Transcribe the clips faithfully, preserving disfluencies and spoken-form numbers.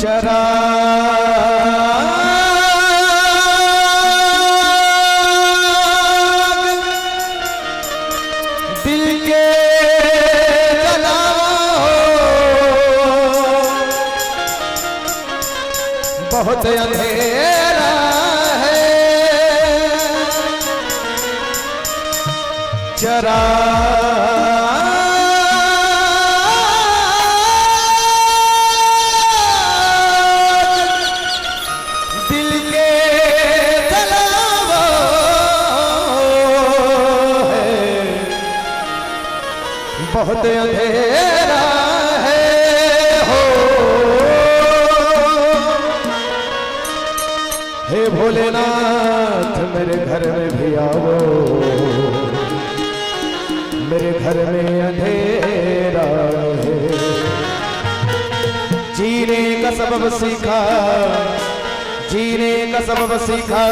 चराग दिल के जलाओ, बहुत अंधेरा है। चराग दिल के जलाओ है, बहुत अंधेरा है हो। हे भोलेनाथ, मेरे घर में भी आओ, मेरे घर में अंधेरा है। जीने का सबब सीखा, जीने का सबब सीखा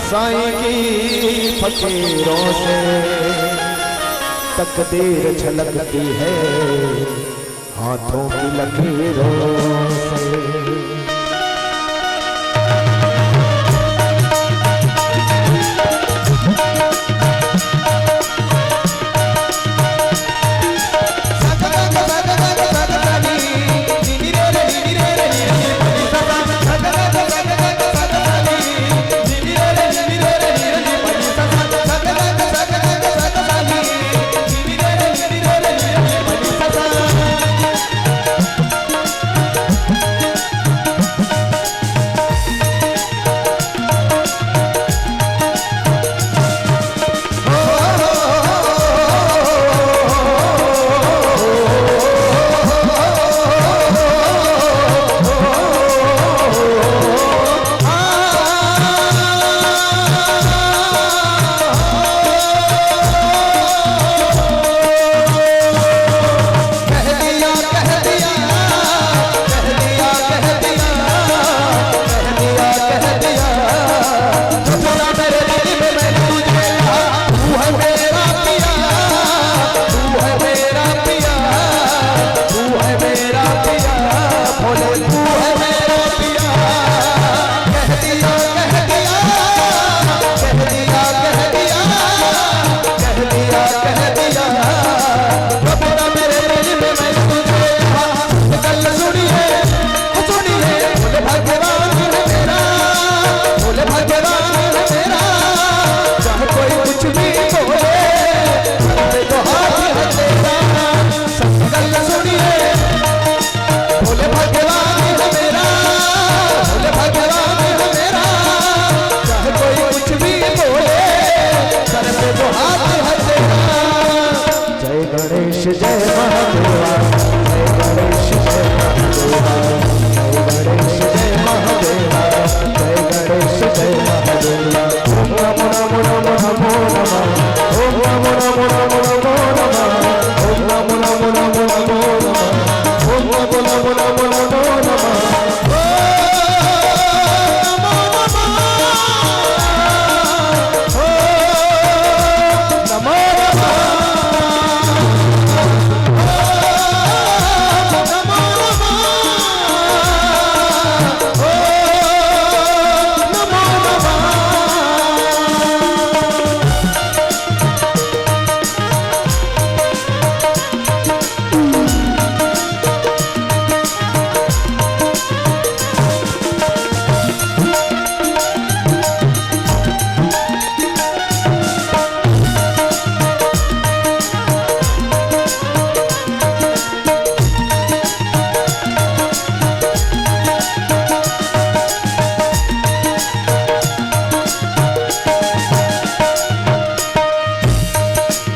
साईं की फकीरों से। तकदीर झलकती है हाथों की लकीरों से।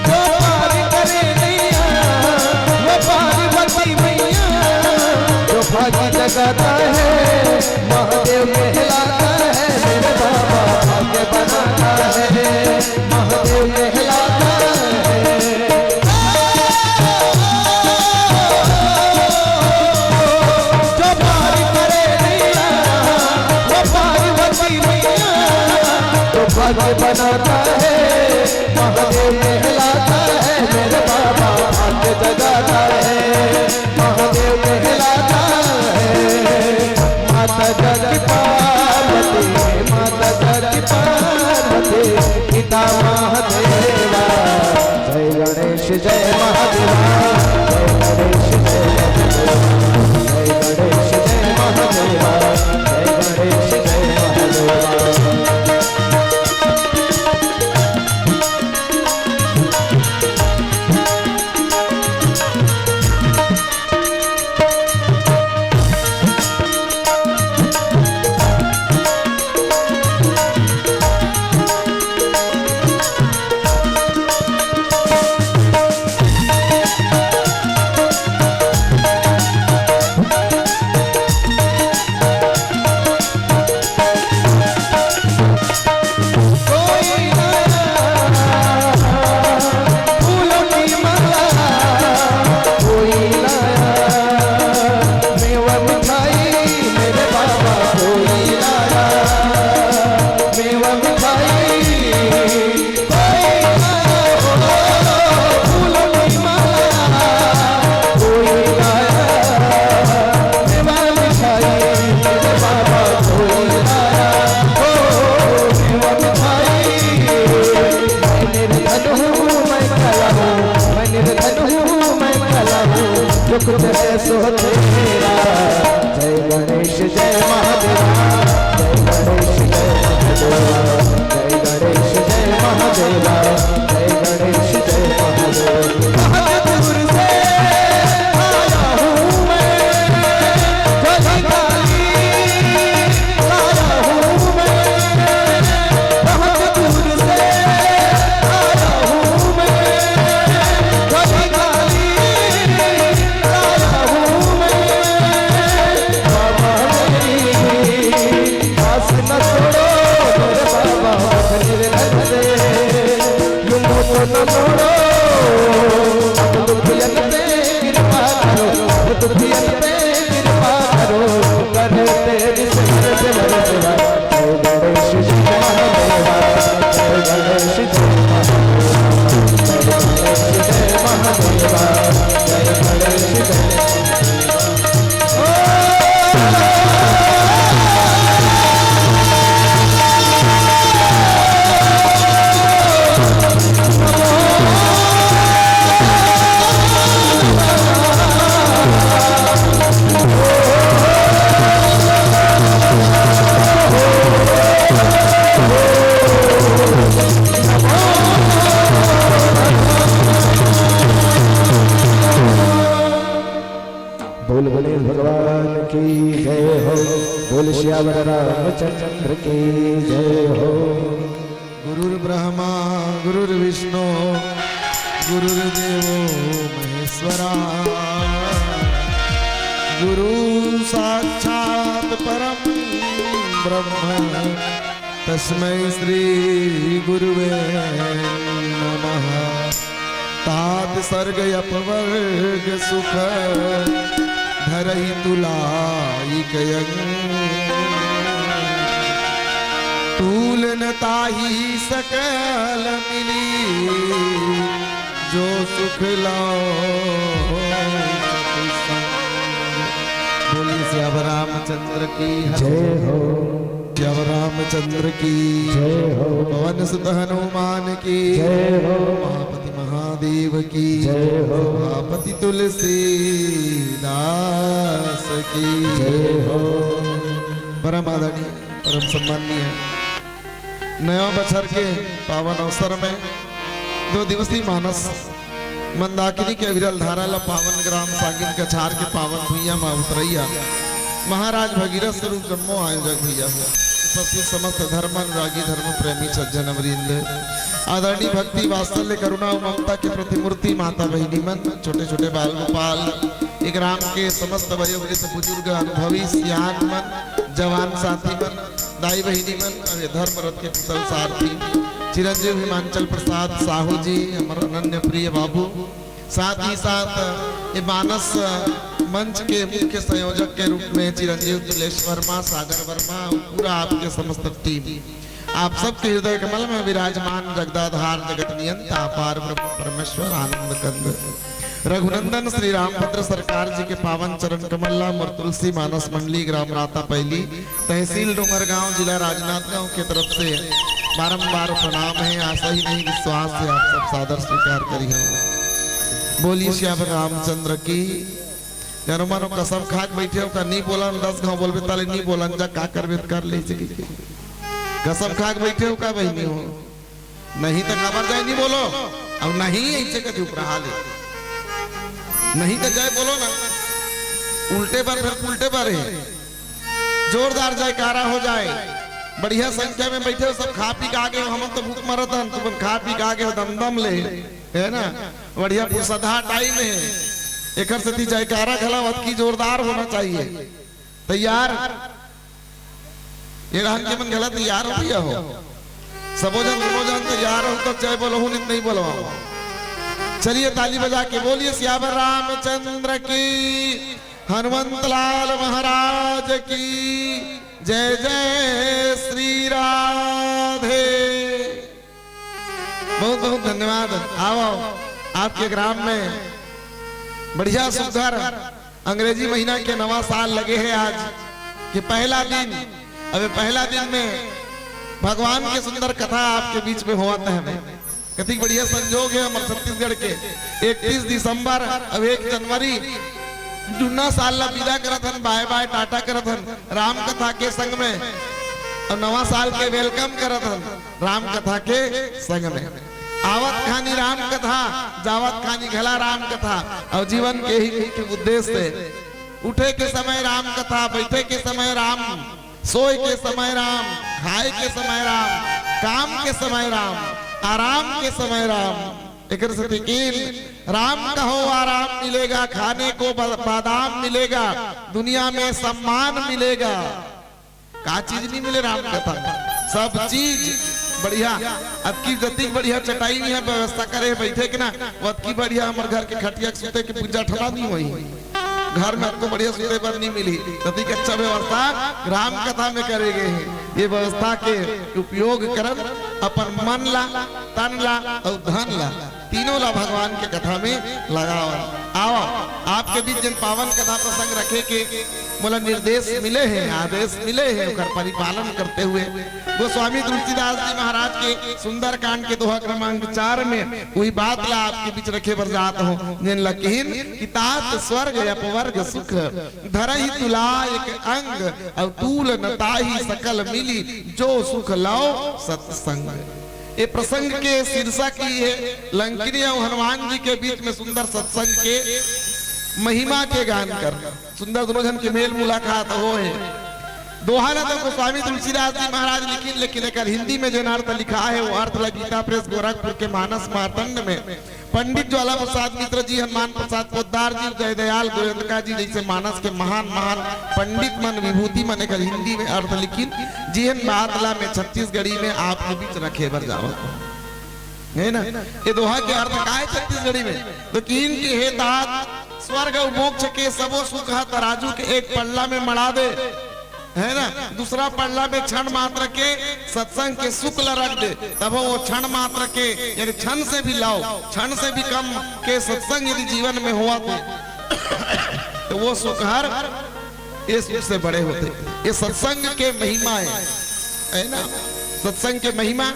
जो पार करे नैया, वो पार्वती मैया। जो भाग्य जगाता है, महादेव कहलाता है। मेरे बाबा भाग्य बनाता है, महादेव कहलाता है। जो पार करे नैया, वो पार्वती मैया। जो भाग्य बनाता है, महादेव कहलाता है। मेरे बाबा भाग्य जगाता है, महादेव कहलाता है। महादेवा, जय गणेश जय महादेवा, जय गणेश जय महादेवा, जय गणेश जय महादेवा, जय गणेश जय महादेवा। जय गणेश जय महादेवा, जय गणेश जय महादेवा, जय गणेश जय महादेवा, जय गणेश जय महादेवा। बहुत दूर से आया हूँ मैं, कभी काली लाया हूँ मैं, बहुत दूर से आया हूँ मैं, कभी काली लाया हूँ मैं। बाबा मेरी आस न छोड़ो, मेरे बाबा, अपने घर से यूं मुंह तो न मोड़ो। अब दुखियन पे कृपा करो, अब दुखियन पे कृपा करो, कर तेरी सेवा, सेवा, सेवा। जय गणेश जय महादेवा, जय गणेश जय महादेवा, जय गणेश जय महादेवा, जय गणेश जय बोल गणेश भगवान की जय हो, बोल सियावर रामचंद्र की जय हो। गुरुर्ब्रह्मा गुरुर्विष्णु गुरुर्देवो महेश्वरा। गुरु साक्षात परम ब्रह्म तस्मै श्री गुरुवे नमः। तात सर्ग अपवर्ग सुख धरहि तुलाइक अंग। तूल न ताहि सकल मिली जो सुख लाओ सतसंग। बोलिए सियावर रामचंद्र की जय हो। सियावर रामचंद्र की जय हो। पवन सुत हनुमान की जय हो। उमापति महादेव की जय हो। सभापति तुलसीदास की जय हो। परम आदरणीय, परम सम्माननीय, नया बछर के पावन अवसर में दो दिवसीय मानस मंदाकिनी के अविरल धारा ल पावन ग्राम सांगिन कछार के पावन भुइयां म उतरइया महाराज भगीरथ स्वरूप जम्मो आयोजक भैया हो, उपस्थित समस्त धर्म अनुरागी, धर्म प्रेमी सज्जन वृंद, आदरणीय भक्ति, वात्सल्य, करुणा अउ ममता के प्रतिमूर्ति माता बहिनी मन, छोटे छोटे बाल गोपाल, ए ग्राम के समस्त वयोवृद्ध बुजुर्ग, अनुभवी सियान मन, जवान साथी मन, दाई बहिनी मन, अउ ए धर्म रथ के कुशल सारथी चिरंजीव हिमांचल प्रसाद साहू जी, हमर अनन्य प्रिय बाबू, साथ ही साथ ये मानस मंच के मुख्य संयोजक के रूप में चिरंजीव तिलेश वर्मा, सागर वर्मा और पूरा आपके समस्त टीम, आप सबके हृदय कमल में विराजमान जगदाधार जगत नियंता अपार ब्रह्म परमेश्वर आनंद कंद रघुनंदन श्री रामभद्र सरकार जी के पावन चरण कमल ला मोर तुलसी मानस मंडली, ग्राम राता पैली, तहसील डोंगरगांव, जिला राजनांदगांव के तरफ से बारंबार प्रणाम हे। आशा ही नहीं, विश्वास हे आप सब सादर स्वीकार करिहव। बोलिए सियावर रामचंद्र की। जनो मनो कसम खा के बइठे हो का, नहीं बोलन, दस घांव बोलबे ताले नहीं बोलन, जा का करबे त कर ले, अइसे कहिके। कसम खा के बइठे हो का बहिनी हो? नहीं त काबर जय नहीं बोलो, अउ नहीं अइसे कहिके उपराहा ले। नहीं त जय बोलो ना, उल्टे बर फेर उल्टे बर हे। जोरदार जयकारा हो जाए। बढ़िया संख्या में बइठे हो, सब खा पी के आगे हो, हमन तो भूख मरत हन, तुमन खा पी के आगे हो दमदम ले, हे ना? बढ़िया पुरसधा टाइम हे, एकर सेती जयकारा घला अतकी जोरदार होना चाहिए। तैयार? ये रहन के मन घला तैयार हो भइया हो, सबो झन, दूनों झन तैयार हो त जय बोलहू, नहीं त नहीं बोलवाओ। चलिए ताली बजा के बोलिए सियावर रामचंद्र की, हनुमंत लाल महाराज की जय। जय श्री राधे। बहुत बहुत धन्यवाद। आओ, आओ, आपके ग्राम में बढ़िया सुघर अंग्रेजी महीना के नवा साल लगे हे आज के पहला दिन। अब ये पहला दिन में भगवान के सुंदर कथा आपके बीच में होवत हे। कतिक बढ़िया संजोग हे हमर छत्तीसगढ़ के। इकतीस दिसंबर, अब एक जनवरी, जुन्ना साल ला विदा करत हन, बाय बाय टाटा करत हन राम कथा के संग में, अउ नवा साल के वेलकम करत हन राम कथा के संग में। आवत खानी राम कथा, जावत खानी घला राम कथा, अउ जीवन के ही मुख्य उद्देश्य हे। उठे के समय राम कथा, बइठे के समय राम, सोए के समय राम, खाए के समय राम, काम के समय राम, आराम के समय राम। एकर सेती कीन, राम कहो आराम मिलेगा, खाने को ब-, बादाम मिलेगा, दुनिया में सम्मान मिलेगा। का चीज नहीं मिले राम कथा? सब चीज बढ़िया। अतकी जतिक बढ़िया चटाई में व्यवस्था करे हे बइठे के ना, अतकी बढ़िया हमर घर के खटिया के सुते के पूजा ठला नहीं होही। घर में अतको बढ़िया सुते बर नहीं मिली, ततिक अच्छा व्यवस्था राम कथा में करे गे हे। ये व्यवस्था के उपयोग करन, अपन मन ला, तन ला अउ धन ला, तीनों ला भगवान के कथा में लगावन। आओ, आपके बीच जिन पावन कथा प्रसंग रखे के मोला निर्देश मिले हे, आदेश मिले हे, ओकर परिपालन करते हुए गोस्वामी तुलसीदास जी महाराज के सुंदरकांड के दोहा क्रमांक चार में उही बात ला आपके बीच रखे बर जात हों, जेन ला किहिन कि तात स्वर्ग अपवर्ग सुख, धरहि तुला एक अंग, अउ तूल न ताहि सकल मिली, जो सुख लव सत्संग। ये प्रसंग के शीर्षक ही हे लंकिनी अउ हनुमान जी के बीच में सुंदर सत्संग के महिमा के गान करना। सुंदर दूनों झन के मेल मुलाकात होहे। दोहा ला तो गोस्वामी तुलसीदास जी महाराज लिखिन, लेकिन एकर हिंदी में जेन अर्थ लिखा हे, वो अर्थ ला गीता प्रेस गोरखपुर के मानस मार्तंड में पंडित ज्वाला प्रसाद मिश्र जी, हनुमान प्रसाद पोद्दार जी, जय दयाल गोयंदका जी जइसे मानस के महान महान पंडित मन, विभूति मन एकर हिंदी में अर्थ लिखिन, जिहन बात ला मैं छत्तीसगढ़ी में आपके बीच रखे बर जावत हों। हे ना? ये दोहा के अर्थ का हे छत्तीसगढ़ी में? तो किहिन कि हे तात, स्वर्ग अउ मोक्ष के सबो सुख ह तराजू के एक पल्ला में मड़ा दे, हे ना? दूसरा पल्ला में क्षण मात्र के सत्संग के सुख ला रख दे, तब वो क्षण मात्र के, यानी क्षण से भी लव, क्षण से भी कम के सत्संग यदि जीवन में होवत हे, तो वो सुख हर ये सुख से बड़े होथे। ये सत्संग के महिमा हे, हे ना? सत्संग के महिमा।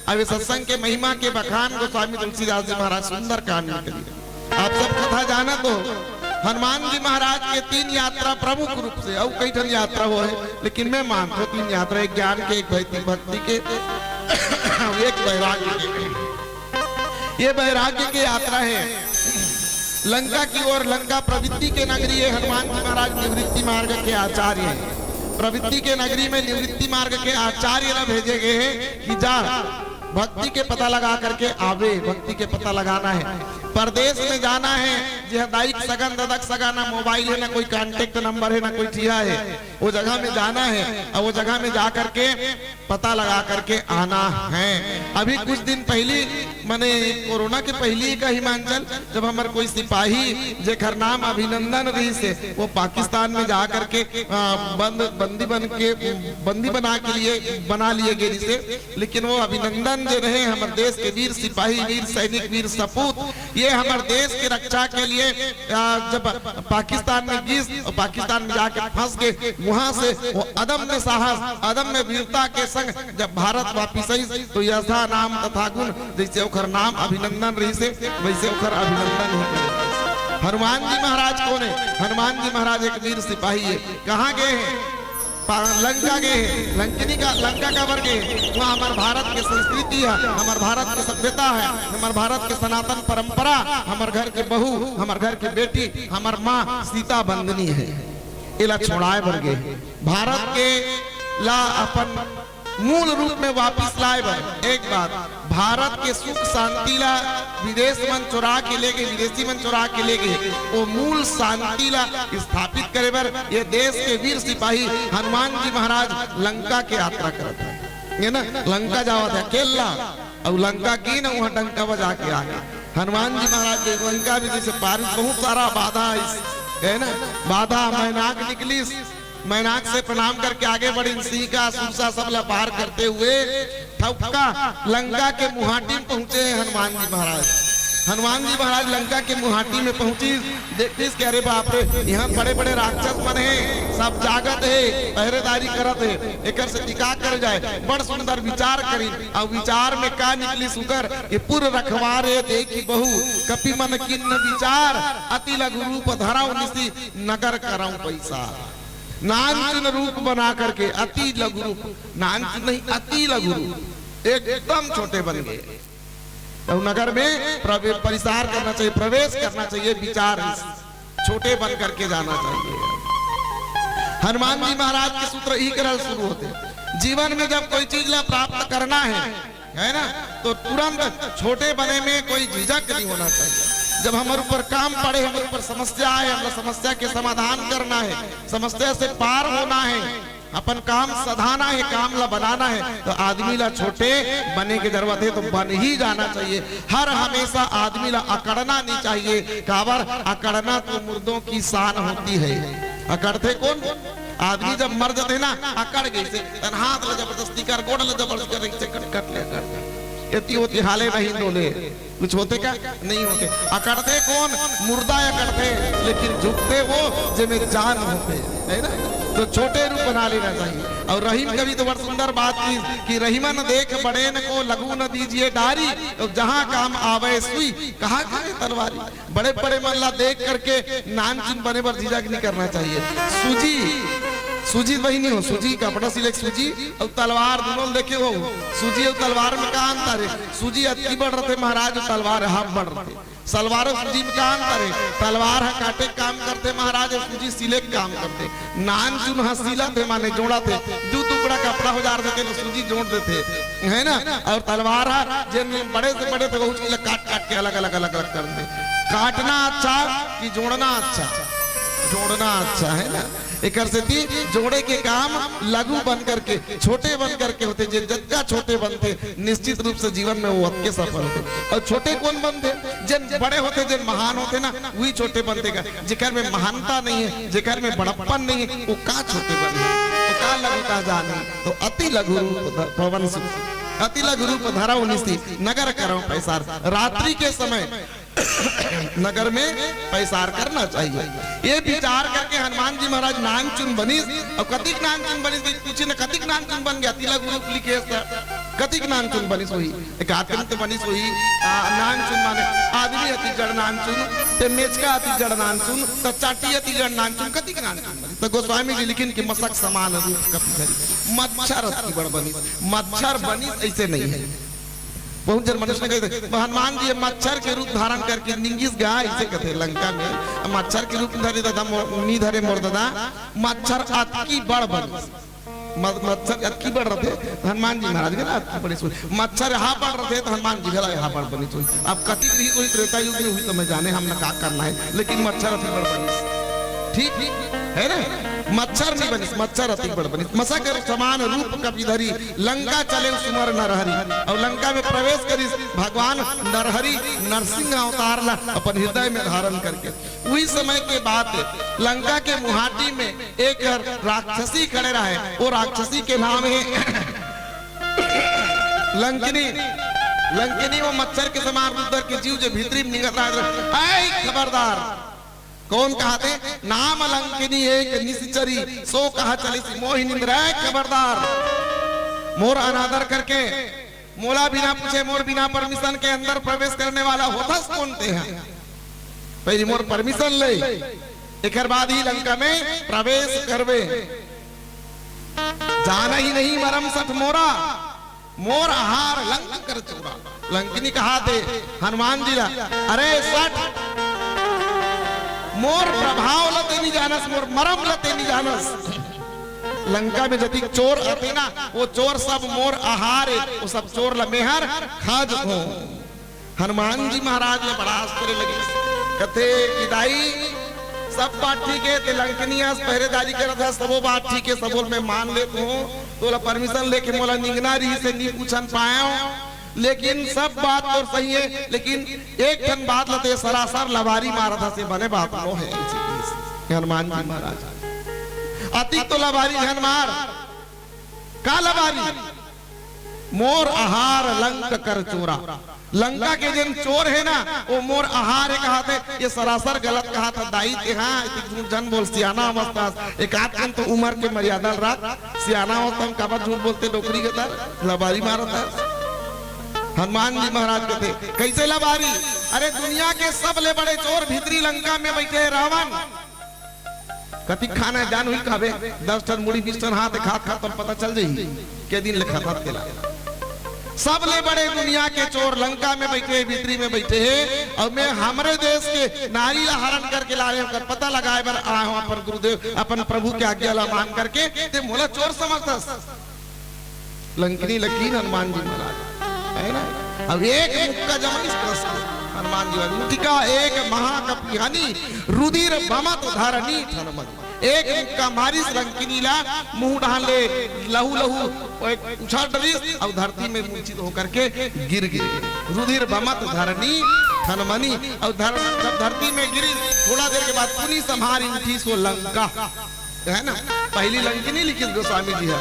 अब ये सत्संग के महिमा के बखान गोस्वामी तुलसीदास जी महाराज सुंदरकांड में करिन। आप सब कथा जानत हो, हनुमान जी महाराज के तीन यात्रा प्रमुख रूप से, अउ कई ठन यात्रा होहे, लेकिन मैं मानथों तीन यात्रा, एक ज्ञान के, एक भक्ति, भक्ति के, एक वैराग्य के। ये वैराग्य के यात्रा हे लंका की ओर। लंका प्रवृत्ति के नगरी हे। हनुमान जी महाराज निवृत्ति मार्ग के आचार्य हे। प्रवृत्ति के नगरी में निवृत्ति मार्ग के आचार्य ला भेजे गे हे कि जा भक्ति के पता लगा करके आवे, भक्ति के पता लगाना हे। परदेश में जाना हे, जे दाई के सगा न ददा के सगा, ना मोबाइल हे, ना कोई कॉन्टैक्ट नंबर हे, ना कोई ठिया हे, वो जगह में जाना हे अउ वो जगह में जा करके पता लगा करके आना हे। अभी कुछ दिन पहिली, मने कोरोना के पहिली का हिमांचल, जब हमर कोई सिपाही जेकर नाम अभिनंदन रहिस हे, वो पाकिस्तान में जा करके, आ, बंद, बंदी बन के, बंदी बना के लिए, बना लिए गे रहिस हे। लेकिन वो अभिनंदन जे रहे, हमर देश के वीर सिपाही, वीर सैनिक, वीर सपूत, ये हमर देश के रक्षा के लिए, आ, जब पाकिस्तान में गिस और पाकिस्तान में जाके फंस गए, वहां से वो अदम्य साहस, अदम्य वीरता के संग जब भारत वापिस आइस, तो यथा नाम तथा गुण, जैसे ओखर नाम अभिनंदन रहिसे, वैसे ओखर अभिनंदन ही करे। हनुमान जी महाराज कौन है? हनुमान जी महाराज एक वीर सिपाही है। कहाँ गए हैं? पा-, लंका गए हैं। लंकिनी का, लंका काबर गए हैं? वहाँ हमार भारत के संस्कृति है, हमार भारत के सभ्यता है, हमार भारत के सनातन परंपरा, हमार घर के बहू, हमार घर के बेटी, हमार माँ सीता बंदनी है। एला छोड़ाए बर गए हैं। भारत के ला अपन मूल रूप में वापिस लाए बर। एक बात, भारत के सुख शांति ला विदेश मन चोरा के ले गे, विदेशी मन चोरा के ले गे, वो मूल शांति ला स्थापित करे बर ये देश के वीर सिपाही हनुमान जी महाराज लंका के यात्रा करत हे, है ना? लंका जावत हे अकेला, अउ लंका गिस न वहाँ डंका बजा के आ गे। हनुमान जी महाराज के लंका में जैसे पारिस बहुत सारा बाधा आइस, है ना? बाधा, मैनाक निकलिस, मैनाक से प्रणाम करके आगे बढ़िन, सिंह का, सुरसा सब ला पार करते हुए ठपका लंका के मुहाटी में पहुंचे हैं हनुमान जी महाराज। हनुमान जी महाराज लंका के मुहाटी में पहुंचिस, देखिस कि अरे बाप रे, यहाँ बड़े-बड़े राक्षस मन हे, सब जागत हे, पहरेदारी करत हे, एकर से का करे जाए? बड़ सुंदर विचार करिन। अउ विचार में का निकलिस उकर कि पुर रखवारे देखि बहु, कपि मन कीन्ह विचार, अति लघु रूप धरउँ निसि, नगर करउँ पैसार। नानचुन रूप बना करके, अति लघु रूप, नानचुन नहीं, अति लघु रूप, एकदम छोटे बन गए। तो नगर में प्रवे-, परिसार करना चाहिए, प्रवेश करना चाहिए, विचार छोटे बन करके जाना चाहिए। हनुमान जी महाराज के सूत्र यही करल शुरू होते, जीवन में जब कोई चीज ला प्राप्त करना है, है ना, तो तुरंत छोटे बने में कोई झिझक नहीं होना चाहिए। जब हमर ऊपर काम पड़े, हमर ऊपर समस्या आए, हमरा समस्या के समाधान करना है, समस्या से पार होना है, अपन काम सधाना है, काम ला बनाना है, तो आदमी ला छोटे बने के जरूरत है, तो बन ही जाना चाहिए। हर हमेशा आदमी ला अकड़ना नहीं चाहिए, काबर अकड़ना तो मुर्दों की शान होती है। अकड़थे कौन? आदमी जब मर जाथे ना, अकड़ गइसे, तन हाथ ला जबरदस्ती कर, गोड़ ला जबरदस्ती कर, ऐसे कट, कट ले, कट। एती ओती हाले नहीं डोले, कुछ होथे का? नहीं होथे। अकड़थे कौन? मुर्दा अकड़थे, लेकिन झुकथे वो जेमे जान होथे, है ना? तो छोटे रूप बना लेना चाहिए। अउ रहीम कवि तो बड़ सुंदर बात की कि रहीमन देख बड़ेन को लगू न दीजिए डारी, तो जहाँ काम आवे सुई, कहाँ खाए तलवारी। बड़े-बड़े मन ला देख करके नानचुन बने बर झिझक नहीं करना चाहिए। सूजी, सूजी बहिनी हो, सूजी कपड़ा सिले के सूजी अउ तलवार दुनों ल देखे हो। सूजी अउ तलवार में का अंतर है? सूजी अतकी बड़ रथे महाराज, अउ तलवार हाफ बड़ रथे। सलवार अउ सूजी में का अंतर है? तलवार ह काटे के काम करथे महाराज, अउ सूजी सिले के काम करथे। नानचुन ह सिलथे माने जोड़थे, दू टुकड़ा कपड़ा हो जाथे तेन सूजी जोड़ देथे, है ना? अउ तलवार ह जेन बड़े से बड़े थे, वहू चीज ला काट काट के अलग अलग, अलग अलग कर दे। काटना अच्छा कि जोड़ना अच्छा? जोड़ना अच्छा, है ना? एकर सेती जोड़े के काम लघु बन करके, छोटे बन करके होथे। जे जतका छोटे बनथे, निश्चित रूप से जीवन में वो अतके सफल होथे। अउ छोटे कोन बनथे? जेन बड़े होथे, जेन महान होथे ना, वही छोटे बनथे का। जेकर में महानता नहीं है, जेकर में बड़प्पन नहीं है, वो का छोटे बनही, वो का लघुता जानही? तो अति लघु रूप ध-, पवन सु-, अति लघु रूप धरउँ निसि, नगर करउँ पैसार। रात्रि के समय नगर में पैसार करना चाहिए। ये विचार करके हनुमान जी महाराज नानचुन बनिस। अउ कतिक नानचुन बनिस, पूछिन कतिक नानचुन बन गे, अति लघु रूप लिखे हे त कतिक नानचुन बनिस होही? एक आदमी तो बनिस होही, आ, नानचुन माने आदमी अति जड़ नानचुन, ते मेचका अति जड़ नानचुन, त चाटी अति जड़ नानचुन, कतिक नानचुन बनिस? त गोस्वामी जी लिखिन कि मसक समान रूप कपि धरी, मच्छर अति बड़ बनिस। मच्छर बनिस ऐसे नहीं है। बहुत जन मनुष्य ने कहे, "हनुमान जी ये मच्छर के रूप धारण करके निंगिस गा," ऐसे कथे लंका में। अब मच्छर के रूप धरे दादा, मो-, नी धरे मोर दादा, मच्छर अतकी बड़ बनिस। म-, मच्छर अतकी बड़ रथे, हनुमान जी महाराज के ना अतकी बड़ी सोई। मच्छर यहाँ बड़ रथे, तो हनुमान जी घला यहाँ बड़ बनी सोई। अब कतिक रही कोई त्रेता युग में हुई तो मैं जाने हम ना का करना है, लेकिन मच्छर अति बड़ बनिस। ठीक है ना? मच्छर नहीं बनिस, मच्छर अति बड़ बनिस। मसक समान रूप कपि धरी, लंका चले सुमर नरहरि। अउ लंका में प्रवेश करिस भगवान नरहरि, नरसिंह अवतार ला अपन हृदय में धारण करके। उही समय के बात है, लंका के मुहाटी में एक राक्षसी खड़े रहे। वो राक्षसी के नाम है लंकिनी। लंकिनी वो मच्छर के समान रुद्र के जीव जे भीतरी में निंगत रहे, "ऐ खबरदार!" कौन कहत हे? "नाम लंकिनी एक निशिचरी, सो कह चलिस मोहि निंदर।" "ऐ खबरदार! मोर अनादर करके, मोला बिना पूछे, मोर बिना परमिशन के अंदर प्रवेश करने वाला होथस कोन तेहा? पहिली मोर परमिशन ले, एकर बाद ही लंका में प्रवेश करबे। जानही नहीं मरम सठ मोरा, मोर आहार लंक कर चोरा।" लंकिनी कहत हे हनुमान जी ला, "अरे सठ, मोर प्रभाव ला ते नी जानस, मोर मरम ला ते नी जानस। लंका में जतिक चोर आथे ना, वो चोर सब मोर आहार हे, वो सब चोर ला मेहर खा जथों।" हनुमान जी महाराज ला बड़ा आश्चर्य लगिस। कथे कि दाई, सब बात ठीक हे, ते लंकिनी अस पहरेदारी करत हस, सबो बात ठीक हे, सबो मैं मान लेत हों, तोला परमिशन लेके मोला निंगना रहिस हे, नी पूछन पाएंव, लेकिन सब बात तोर सही हे, लेकिन एक ठन बात ला ते सरासर लबारी मारत हस, ये बने बात नोहे। हनुमान जी महाराज, "अतिक तो लबारी झन मार।" "का लबारी?" "मोर आहार लंक कर चोरा।" लंका के जेन चोर हे ना, वो मोर आहार हे कहत हे, ये सरासर गलत कहत हे दाई ते। हाँ, इतिक झूठ झन बोल, सियाना अवस्था, एक आध कन तो उमर के मर्यादा रख, सियाना अवस्था में काबर झूठ बोलते, डोकरी के तर लबारी मारत हे। हनुमान जी महाराज कथे, "कैसे लबारी?" "अरे दुनिया के सबले बड़े चोर भीतरी लंका में बैठे हे रावण।" कतिक खाना हे जान हुई कहबे, दस ठन मुड़ी, बीस ठन हाथ, खात खात तोला पता चल जाही के दिन ले खात तेला। सबले बड़े दुनिया के चोर लंका में बैठे हे, भीतरी में बैठे हे, अउ मैं हमरे देश के नारी ला हरण करके लाए हों, ओकर पता लगाए बर आए हों अपन गुरुदेव, अपन प्रभु के आज्ञा ला मान करके, ते मोला चोर समझथस। लंकिनी लकीन हनुमान जी महाराज, हे ना? अब एक मुक्का जमाइस कस के हनुमान जी महाराज, "उठिका एक महाकपि हनि, रुधिर बमत धरनी ठनमनि।" एक मुक्का मारिस लंकिनी ला, मुंह डहान ले लहू लहू वो एक उछाल डरिस, अउ धरती में मूर्छित होकर के गिर गे। "रुधिर बमत धरनी ठनमनि।" अउ धर-, जब धरती में गिरिस, थोड़ा देर के बाद पुनि सम्हारि उठिस वो लंका। हे ना, पहिली लंकिनी लिखिस गोस्वामी जी हे,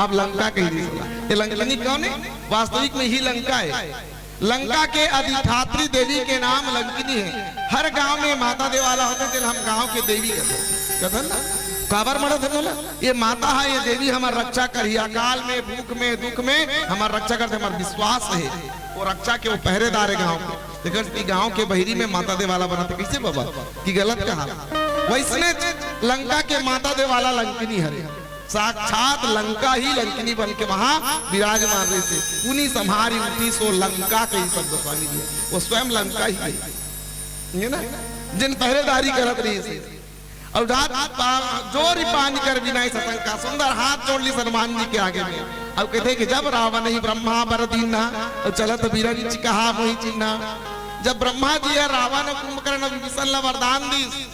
अब लंका कहि दिस। ये लंकिनी कौन हे? वास्तविक में ही लंका हे। लंका के अधिष्ठात्री देवी के नाम लंकिनी हे। हर गांव में माता देवाला होथे, तेला हम गांव के देवी कथे, कथन ना। काबर मानथे बोला? ये माता हे, ये देवी हमर रक्षा करही, अकाल में, भूख में, दुख में हमर रक्षा करथे, हमर विश्वास हे। वो रक्षा के वो पहरेदार हे गांव के। तेकर सेती गांव के बहिरी में माता देवाला बनाथे। कइसे बाबा? कि गलत कहा? वइसने लंका के माता देवाला लंकिनी हरे। साक्षात लंका ही लंकिनी बन के वहां विराजमान रहिसे। पुनि सम्हारि उठिस वो लंका कहिस गोस्वामी जी। वो स्वयं लंका ही हे। हे ना? जेन पहरेदारी करत रहिसे। अउ रात पा-, जोरि पानि कर बिना सशंका, सुंदर हाथ जोड़ लिस हनुमान जी के आगे में। अउ कथे कि जब रावनहि ब्रह्मा बर दीन्हा, अउ चलत बिरंचि कहा मोहि चिन्हा। जब ब्रह्मा जी हे रावन अउ कुंभकर्ण अउ विभीषण ला वरदान दिस,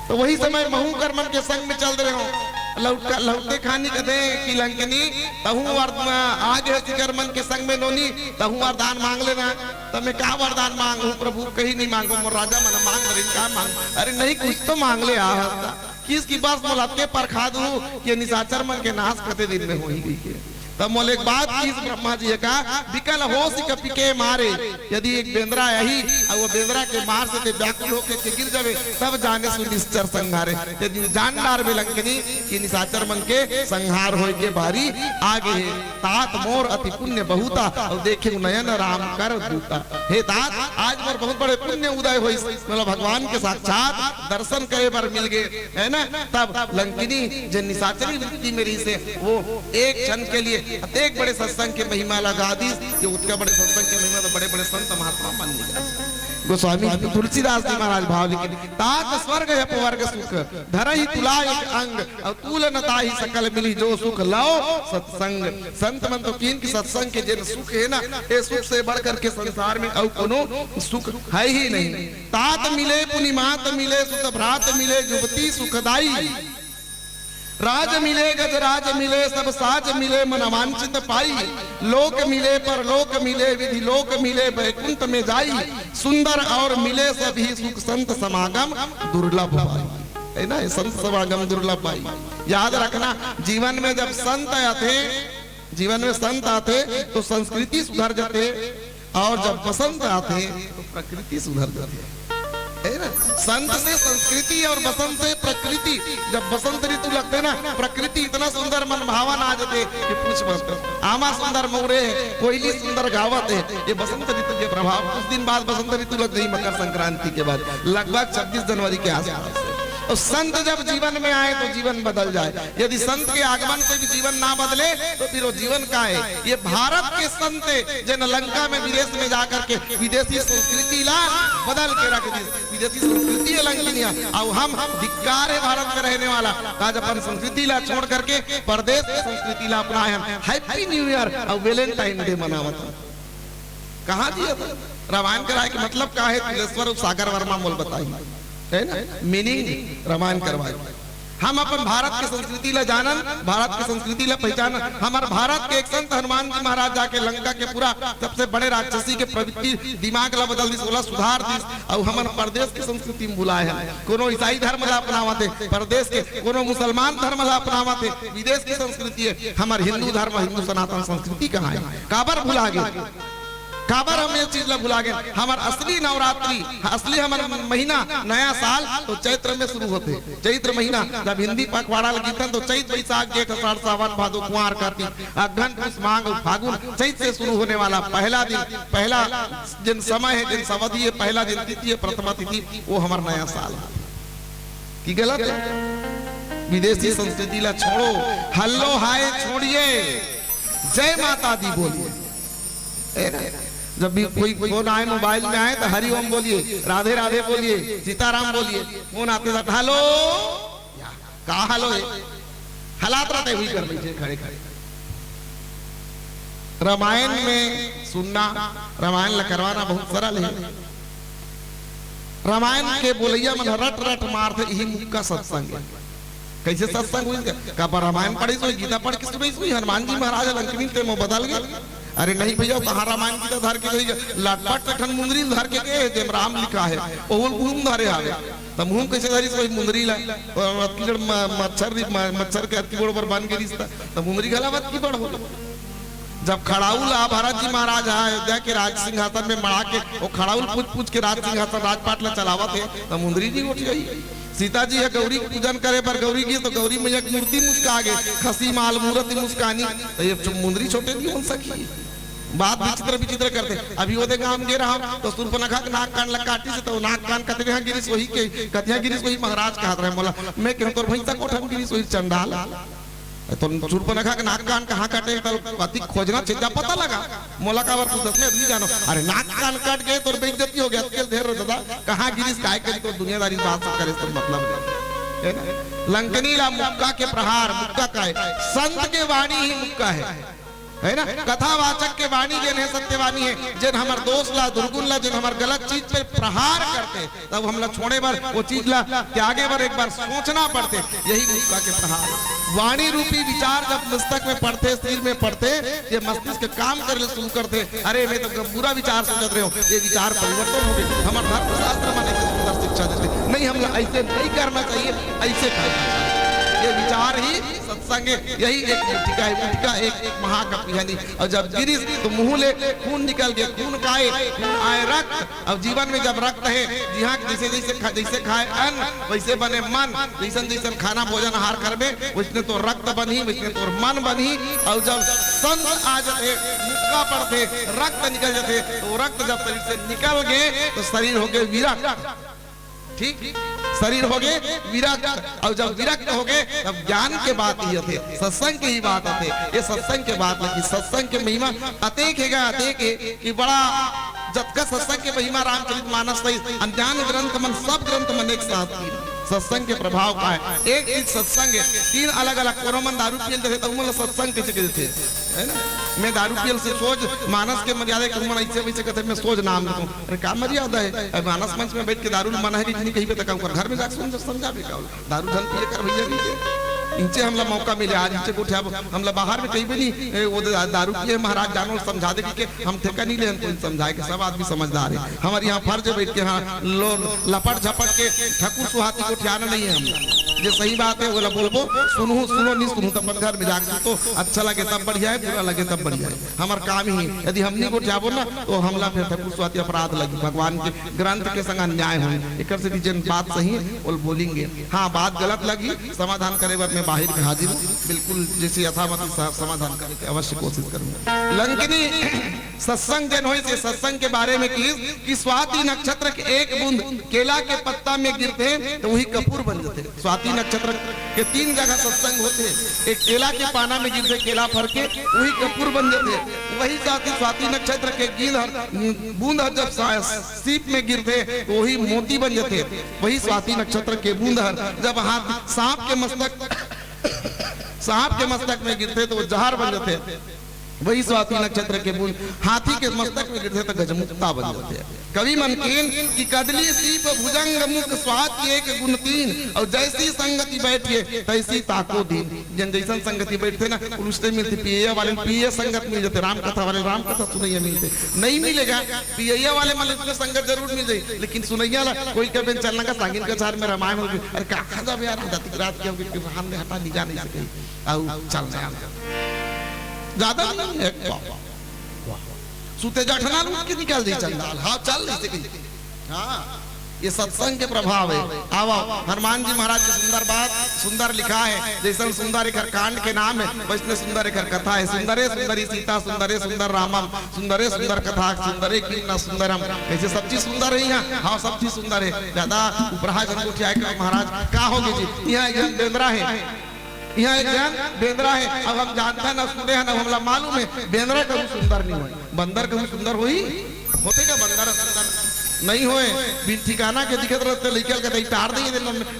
त वही समय महूं कर मन के संग में चल दे हों। लौट-, लौटे खानी कथे कि लंकिनी, तहूं वर-, आगे हस कर मन के संग में नोनी, तहूं वरदान मांग लेना। त मैं का वरदान मांगहूं प्रभु, कहीं नहीं मांगों, मोर राजा मन मांग, अरे का मांग, अरे नहीं कुछ तो मांग ले आ हस्ता। किस की बस मोला अतके परखा दू कि निशाचर मन के नाश कते दिन में होही कहिके। तब मोला एक बात किस ब्रह्मा जी हे का, विकल होसि कपि के मारे, यदि एक बेंदरा आही अउ वो बेंदरा के मार से ते व्याकुल होके के गिर जावे, तब जाने सु निशाचर संहारे। यदि जान डारबे लंकिनी कि निशाचर मन के संहार होय के बारी आगे हे। तात मोर अति पुण्य बहुता, अउ देखेंव नयन राम कर दूता। हे तात, आज मोर बहुत बड़े पुण्य उदय होइस, मतलब भगवान के साक्षात दर्शन करे बर मिल गे, हे ना? तब लंकिनी जे निशाचरी वृत्ति में रहिसे, वो एक क्षण के लिए अतेक बड़े सत्संग के महिमा ला गा दिस, ये उतका बड़े सत्संग के महिमा तो बड़े-बड़े संत महात्मा मन नहीं गा सके। गोस्वामी तुलसीदास जी महाराज भाव लिखे, तात स्वर्ग अपवर्ग सुख, धरहि तुला एक अंग, अउ तूल न ताहि सकल मिली, जो सुख लव सत्संग। संत मन तो कीन कि सत्संग के जेन सुख हे ना, ए सुख से बढ़ करके संसार में अउ कोनो सुख हे ही नहीं। तात मिले पुनि मात मिले, सुत भ्रात मिले, जुवती सुखदाई। राज मिले गजराज मिले, सब साज मिले मन वांछित पाई। लोक मिले परलोक मिले, विधि लोक मिले बैकुंठ में जाई। सुंदर और मिले सभी सुख संत समागम दुर्लभ पाई। हे ना, ये संत समागम दुर्लभ पाई। याद रखना, जीवन में जब संत आथे, जीवन में संत आथे तो संस्कृति सुधर जाथे, और जब बसंत आथे तो प्रकृति सुधर जाथे, है ना? संत से संस्कृति और बसंत से प्रकृति। जब बसंत ऋतु लगथे ना, प्रकृति इतना सुंदर मनभावन आ जाथे कि पूछ मत। आमा सुंदर मउरे हे, कोयली सुंदर गावत हे, ये बसंत ऋतु के प्रभाव। कुछ दिन बाद बसंत ऋतु लग जाही, मकर संक्रांति के बाद, लगभग छब्बीस जनवरी के आसपास। और संत जब जीवन में आए तो जीवन बदल जाए। यदि संत के आगमन से भी जीवन ना बदले तो फिर वो जीवन का है? ये भारत के संत हे, जेन लंका में, विदेश में जाकर के विदेशी संस्कृति ला बदल के रख दिस। विदेशी संस्कृति हे लंकिनिया। अब हम, धिक्कार हे भारत में रहने वाला, आज अपन संस्कृति ला छोड़ करके परदेश के संस्कृति ला अपनाए हन। Happy New Year और Valentine Day मनावत हन। कहाँ जी अब रामायण कराए के मतलब का हे? तुलेश्वर अउ सागर वर्मा मोला बताही, है ना? मीनिंग रामायण करवाए। हम अपन भारत के संस्कृति ला जानन, भारत के संस्कृति ला पहचानन। हमर भारत के एक संत हनुमान जी महाराज जाके लंका के पूरा सबसे बड़े राक्षसी के प्रवृत्ति, दिमाग ला बदल दिस, ओला सुधार दिस, अउ हमन परदेश के संस्कृति में भुलाए हन। कोनो ईसाई धर्म ला अपनावत हे परदेश के, कोनो मुसलमान धर्म ला अपनावत हे विदेश के संस्कृति हे। हमर हिंदू धर्म, हिंदू सनातन संस्कृति कहाँ हे? काबर भुला गे? काबर हम ये चीज ला भुला गेन? हमर असली नवरात्रि, असली हमर महीना, नया साल तो चैत्र में शुरू होथे। चैत्र महीना जब हिंदी पखवाड़ा ल गिनथन तो चैत, बैसाख, जेठ, आषाढ़, सावन, भादो, कुंवार, कार्तिक, अगहन, पुस, माघ अउ फागुन, चैत से शुरू होने वाला पहला दिन, पहला जेन समय हे, जेन अवधि हे, पहला जेन तिथि हे, प्रथमा तिथि, वो हमर नया साल हे। कि गलत हे? विदेशी संस्कृति ला छोड़ो, हल्लो हाय छोड़िए, जय माता दी बोलिए। ए ना? जब भी कोई फोन आए, मोबाइल में आए तो हरि ओम बोलिए, राधे राधे बोलिए, सीताराम बोलिए। फोन आते साथ हेलो, या, का हेलो हे? हालात रहते हुई कर बैठे खड़े खड़े। रामायण में सुनना, रामायण ला करवाना बहुत सरल हे। रामायण के बोलैया मन ह रट रट मारथे, इही मुक्का सत्संग हे। कइसे सत्संग होही? काबर रामायण पढ़िस होही, गीता पढ़ के सुनइस होही, हनुमान जी महाराज लंकिनी ते म बदल गे। अरे नहीं भैया, कहाँ रामायण गीता धर के जाही? लटपट एक ठन मुंदरी ल धर के गे हे, जेम राम लिखा हे, ओहू ल मुंह म धरे हावे। त मुंह म कइसे धरिस होही मुंदरी ला? अउ अतकी जड़ म-, मच्छर रि-, म-, मच्छर के अतकी बड़ बर बन गे रिहिस त, त मुंदरी घला अतकी बड़ हो गे। जब खड़ाऊ ला भरत जी महाराज ह अयोध्या के राज सिंहासन में मढ़ा के, वो खड़ाऊ ल पूछ पूछ के राज सिंहासन राजपाट ला चलावत हे, त मुंदरी जी उठ गई। सीता जी ह गौरी के पूजन करे बर गौरी गिस, तो गौरी मैया के मूर्ति मुस्का गे, खसी माल मूरति मुस्कानी, त ये मुंदरी छोटे नहीं हो सकी। बात विचित्र विचित्र करथे। अभी ओदे गांव गे रहंव, तो सूर्पनखा के नाक कान ला काटिस, तो नाक कान कतिहा गिरिस होही के, कतिहा गिरिस होही महाराज कहत रहे मोला। मैं केहेंव तोर भैंसा कोठा म गिरिस होही चंडाल। तो सूर्पनखा के नाक कान कहाँ काटे, तो अतिक खोजना छेद्दा पता लगा। मोला काबर पूछत, मैं भी जानंव। अरे नाक कान कट गे, तोर बेइज्जती हो गे, अतके ल धर रह दादा, कहाँ गिरिस, काय करी, तो दुनियादारी बात सब करे, तो मतलब नहीं। हे ना? लंकनी ला मुक्का के प्रहार, मुक्का का हे? संत के वाणी ही मुक्का हे। हे ना? कथावाचक के वाणी जेन हे सत्यवाणी हे, जेन हमर दोष ला, दुर्गुण ला, जेन हमर गलत चीज पे प्रहार करथे, तब हमला छोड़े बर, वो चीज ला त्यागे बर एक बार सोचना पड़थे। यही मुक्का के प्रहार। वाणी रूपी विचार जब मस्तक में पड़थे, सिर में पड़थे, ये मस्तिष्क काम करे ले शुरू करथे। अरे, मैं तो बुरा विचार सोचत रहेंव, ये विचार परिवर्तन हो गे। हमर धर्मशास्त्र मन अइसे सुंदर शिक्षा देथे, नहीं, हमला अइसे नहीं करना चाहिए, अइसे करना चाहिए। ये विचार ही सत्संग हे। यही एक मुठिका हे, मुठिका एक, एक महाकाव्य हे। अउ जब गिरिस तो मुंह ले खून निकल गे, खून काय, खून आय रक्त। अब जीवन में जब रक्त हे, जिहाँ जइसे, जइसे खा-, जइसे खाए अन्न, वइसे बने मन। जइसन जइसन खाना, भोजन, आहार करबे, वइसने तोर रक्त बनही, वइसने तोर मन बनही। अउ जब संत आ जाथे, मुक्का पड़थे, रक्त निकल जाथे, तो वो रक्त जब शरीर से निकल गे, तो शरीर हो गे विरक्त। ठीक, शरीर हो गे विरक्त, अउ जब विरक्त हो गे, तब ज्ञान के बात ही आथे, सत्संग के ही बात आथे। ये सत्संग के बात लगी, सत्संग के महिमा अतेक हे गा, अतेक हे कि बड़ा, जतका सत्संग के महिमा रामचरित मानस सहित अन्यान्य ग्रंथ मन, सब ग्रंथ मन एक साथ की सत्संग के प्रभाव का हे। एक चीज सत्संग हे, तीन अलग-अलग, कोनो मन दारू पिए ल जाथे, त उमन ल सत्संग कइसे कहिथे, हे ना? मैं दारू पिए ल से सोझ मानस के मर्यादा के उमन अइसे वइसे कथे, मैं सोझ नाम लेथंव। अरे का मर्यादा हे? अब मानस मंच में बइठ के दारू ल मना हे कि नहीं कहिबे, त का ओकर घर में जाके समझ-, समझाबे का? दारू झन पिए कर भैया कहिके। इंचे हमला मौका मिले, आज इंचे गोठियाबो, हमला बाहर में कहिबे नहीं, ए, वो दा-, दारू पिए महाराज, जानो समझा दे कहिके। हम ठेका नहीं लेन कोई समझाए के, सब आदमी समझदार हे। हमर यहाँ फर्ज हे बइठ के, हाँ, लो, लपट झपट के ठकुर सुहाती गोठियाना नहीं हे हमला। जे सही बात हे, ओला बोलबो, सुनहू, सुनो, नहीं सुनहू, त अपन घर में जाके सुतो। अच्छा लगे तब बढ़िया हे, बुरा लगे तब बढ़िया हे। हमर काम ही, यदि हम नहीं गोठियाबो ना, तो हमला फेर ठाकुर स्वाति अपराध लगी, भगवान के ग्रंथ के संग अन्याय होही। एकर सेती जेन बात सही हे, ओला बोलेंगे। हाँ, बात गलत लगी, समाधान करे बर मैं बाहिर में हाजिर हूँ। बिल्कुल, जैसे यथामति सा-, समाधान करे के अवश्य कोशिश करूंगा। लंकिनी सत्संग जेन होइस, ये सत्संग के बारे में कहिस कि स्वाति नक्षत्र के एक बूंद केला के पत्ता में गिरथे, तो वही कपूर बन जथे। स्वाति नक्षत्र के तीन जगह सत्संग होथे, एक केला के पाना में गिरथे, केला फर के, वही कपूर बन जथे। वही स्वाति, स्वाति नक्षत्र के गिंद हर, बूंद हर जब सा-, सीप में गिरथे, तो वही मोती बन जथे। वही स्वाति नक्षत्र के बूंद हर जब हाथ सांप के मस्तक, सांप के मस्तक में गिरथे, तो वो जहर बन जथे। वही स्वाति नक्षत्र के बूंद हाथी के मस्तक में गिरथे, तो गजमुक्ता बन जथे। कवि मन कहिन कि कदली सीप भुजंग मुख स्वाति एक गुण तीन, अउ जैसी संगति बैठिए तैसी ताको दीन। जेन जैसन संगति बैठथे ना, उलुस्ते मिलथे। पियैया वाले ल पियैया संगत मिल जथे, राम कथा वाले ल राम कथा सुनैया मिलथे। नहीं मिलेगा, पियैया वाले मन ल संगत जरूर मिल जाही, लेकिन सुनैया ला कोई कबे चलना का सांगिन कछार में रामायण होगे, अरे कहाँ जाबे यार, आध्यात्मिक रात के होगे, कि हम हटा नहीं जा नहीं सके, अउ चल जाए। ज्यादा नहीं है, वाह, वाह। सुते जठना लूट के निकल जाही चंडाल, हाँ, चल नहीं सके। हाँ, ये सत्संग के प्रभाव हे। आओ, आओ, हनुमान जी महाराज के सुंदर बात, सुंदर लिखा हे, जैसन सुंदर एकर कांड के नाम हे, वैसने सुंदर एकर कथा हे। सुंदरे सुंदरी सीता, सुंदरे सुंदर रामम, सुंदरे सुंदर कथा, सुंदरे किम न सुंदरम। कैसे सब चीज सुंदर हे यहाँ? हाँ, सब चीज सुंदर हे। ज्यादा उपराहा झन गोठियाए के महाराज, का होगे जी? यहाँ एक झन बेंदरा हे, यहाँ एक झन बेंदरा हे। अब हम जानथन, सुने हन, अब हमला मालूम हे, बेंदरा कहूँ सुंदर नहीं होय। बंदर कहूँ सुंदर होही? होथे का बंदर सुंदर? नहीं होय। बिन ठिकाना के दिखत रहिथे, लइका ल कतई टार देही,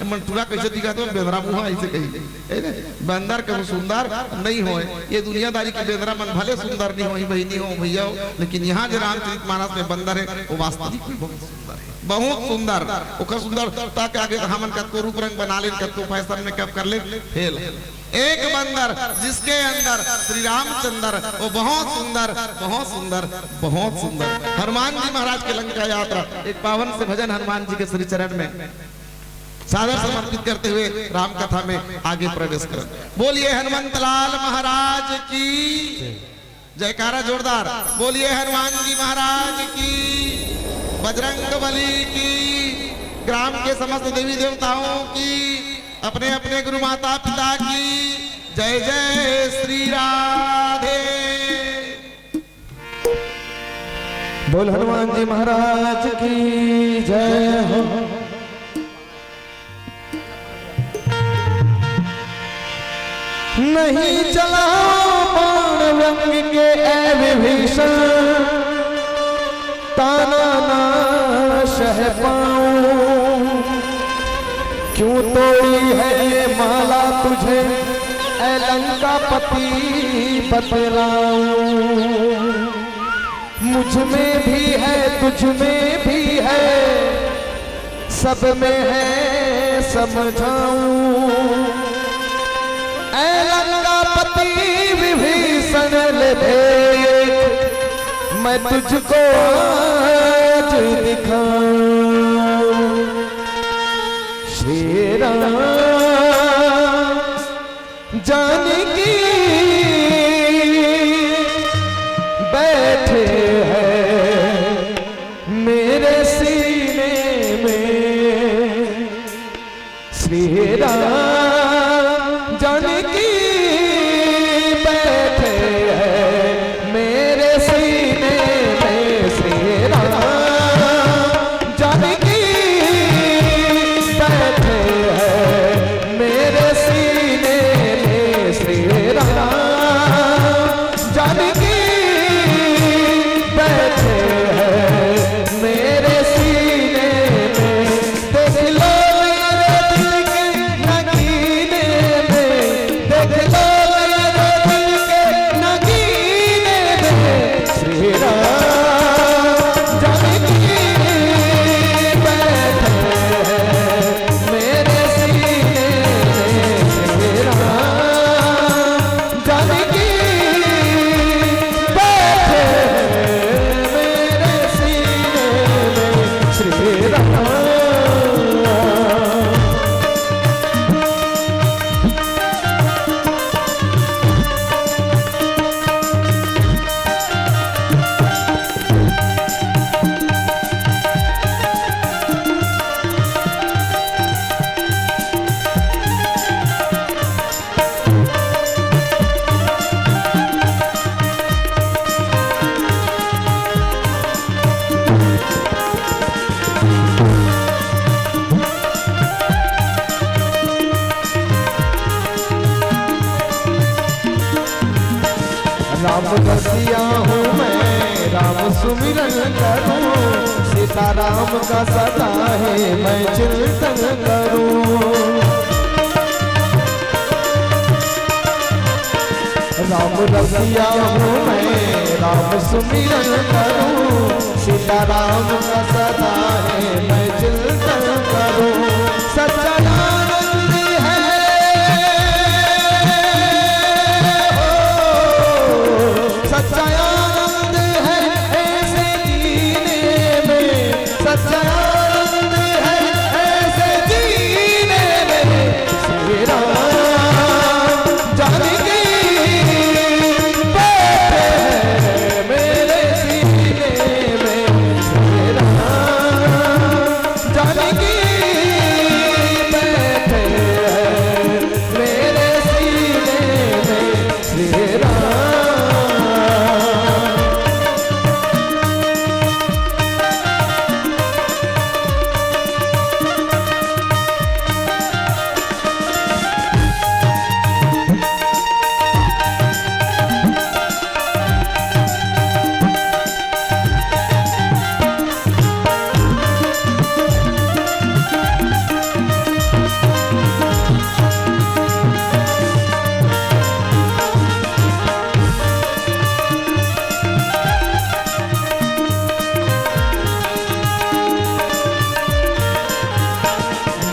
मन टूरा कैसे दिखत हे, बेंदरा मुहा ऐसे कही। ए रे, बंदर कहूँ सुंदर नहीं होय। ये दुनियादारी के बेंदरा मन भले सुंदर नहीं होही, बहिनी हो, भैया हो, लेकिन यहाँ जो रामचरित मानस में बंदर हे, वो वास्तविक में बहुत सुंदर हे, बहुत सुंदर। ओकर सुंदरता के आगे तो हमन कतको रूप रंग बना लेन, कतको फैशन मेकअप कर लेन, फेल हे। एक बंदर जिसके अंदर श्री रामचंद्र, वो बहुत सुंदर, बहुत सुंदर, बहुत सुंदर। हनुमान जी महाराज के लंका यात्रा, एक पावन से भजन हनुमान जी के श्री चरण में सादर समर्पित करते हुए राम कथा में आगे प्रवेश करें। बोलिए हनुमंत लाल महाराज की जयकारा जोरदार। बोलिए हनुमान जी महाराज की, बजरंग बली की, ग्राम के समस्त देवी देवताओं की, अपने अपने गुरु माता पिता की जय जय श्री राधे। बोल हनुमान जी महाराज की जय हो। नहीं चलाओ बाण व्यंग के ऐ विभीषण, ताना ना सह पाऊं। क्यों तोड़ी है ये माला तुझे ऐ लंकापति बतलाऊं। मुझ में भी है, तुझ में भी है, सब में है समझाऊं। ऐ लंकापति विभीषण ले देख, मैं तुझको आज दिखाऊं। श्री राम जानकी बैठे हैं मेरे सीने में। श्री राम जानकी बैठे हैं मेरे सीने में। श्री राम जानकी बैठे हैं मेरे सीने में। श्री राम जानकी बैठे हैं मेरे सीने में। देख लो मेरे दिल की नगीना। रसिया हूँ मैं, राम सुमिरन करूँ, सीताराम का सदा है मैं चिंतन करूँ। राम रसिया हूँ मैं, राम सुमिरन करूँ, सीताराम का सदा है मैं चिंतन करूँ। सच्चा आनंद है, हो, सच्चा आनंद है ऐसे जीने में, सच्चा आनंद है ऐसे जीने में। श्री राम जानकी बैठे हैं मेरे सीने में, श्री राम जानकी बैठे हैं मेरे सीने में, श्री राम।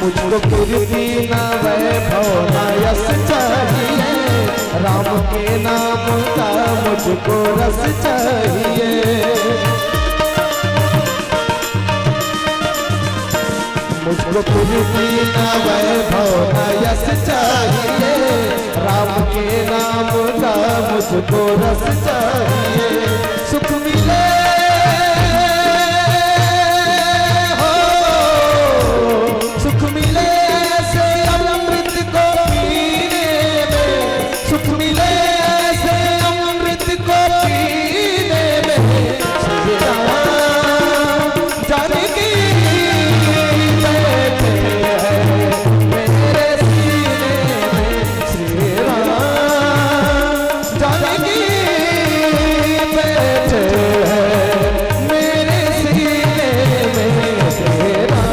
मुझको कीर्ति ना वैभव ना यश चाहिए, राम के नाम का मुझको रस चाहिए। मुझको कीर्ति ना वैभव ना यश चाहिए, राम के नाम का मुझको रस चाहिए। सुख मिले हो, सुख मिले ऐसे अमृत को पीने में, सुख मिले ऐसे अमृत को पीने में। श्री राम जानकी बैठे हैं मेरे सीने में, श्री राम जानकी बैठे हैं मेरे सीने में, श्री राम।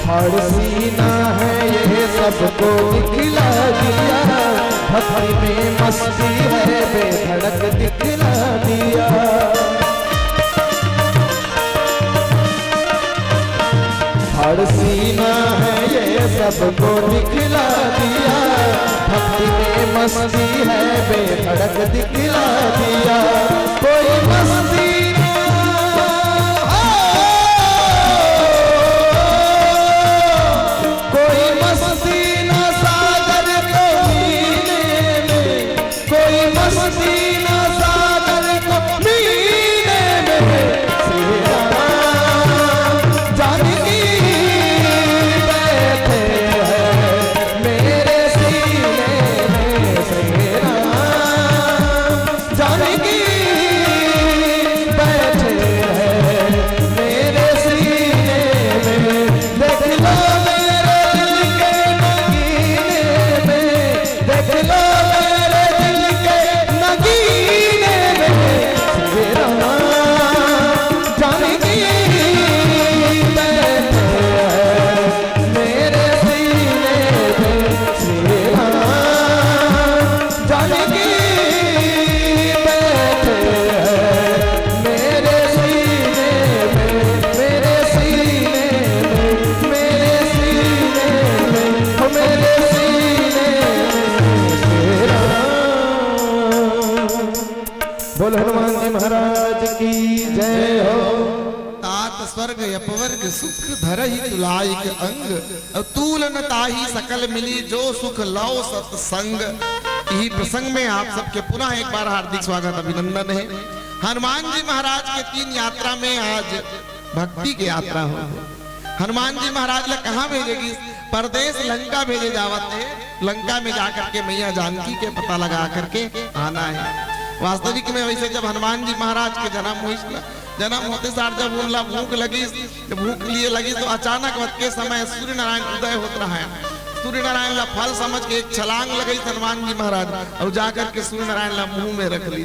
फाड़ सीना है ये सबको दिखला दिया, भक्ति में मस्ती है बेधड़क दिखला दिया। फाड़ सीना है ये सबको दिखला दिया, भक्ति में मस्ती है बेधड़क दिखला दिया। कोई मस्ती ना, कोई मस्ती ना सागर को मीने में, कोई मस्ती ना सागर को मीने में। श्री राम जानकी बैठे हैं मेरे सीने में, श्री राम जानकी बैठे हैं मेरे सीने में। देख लो मेरे दिल के नगीने में, देख लो मेरे दिल के नगीने में। श्री राम जानकी बैठे हैं मेरे सीने में, श्री राम जानकी बैठे हैं मेरे सीने में, मेरे सीने में, मेरे सीने में, ओ मेरे सीने में श्री राम। बोल हनुमान जी महाराज की जय हो। तात स्वर्ग अपवर्ग सुख धरहि तुलाइक अंग, अउ तूल न ताहि सकल मिली जो सुख लौ सत्संग। यही प्रसंग में आप सबके पुनः एक बार हार्दिक स्वागत, अभिनंदन है। हनुमान जी महाराज के तीन यात्रा में आज भक्ति के यात्रा हो। हनुमान जी महाराज ला कहाँ भेजे गिस? परदेस लंका भेजे जावत हे। लंका में जाकर के मैया जानकी के पता लगा करके आना है। वास्तविक में वैसे जब हनुमान जी महाराज के जन्म होइस ना, जन्म होते सार जब उनला भूख लगिस, जब भूख लिए लगिस तो अचानक वत के समय सूर्य नारायण उदय होत रहा है। सूर्य नारायण ला फल समझ के एक छलांग लगाइस हनुमान जी महाराज अउ जाकर के सूर्य नारायण ला मुंह में रख ली।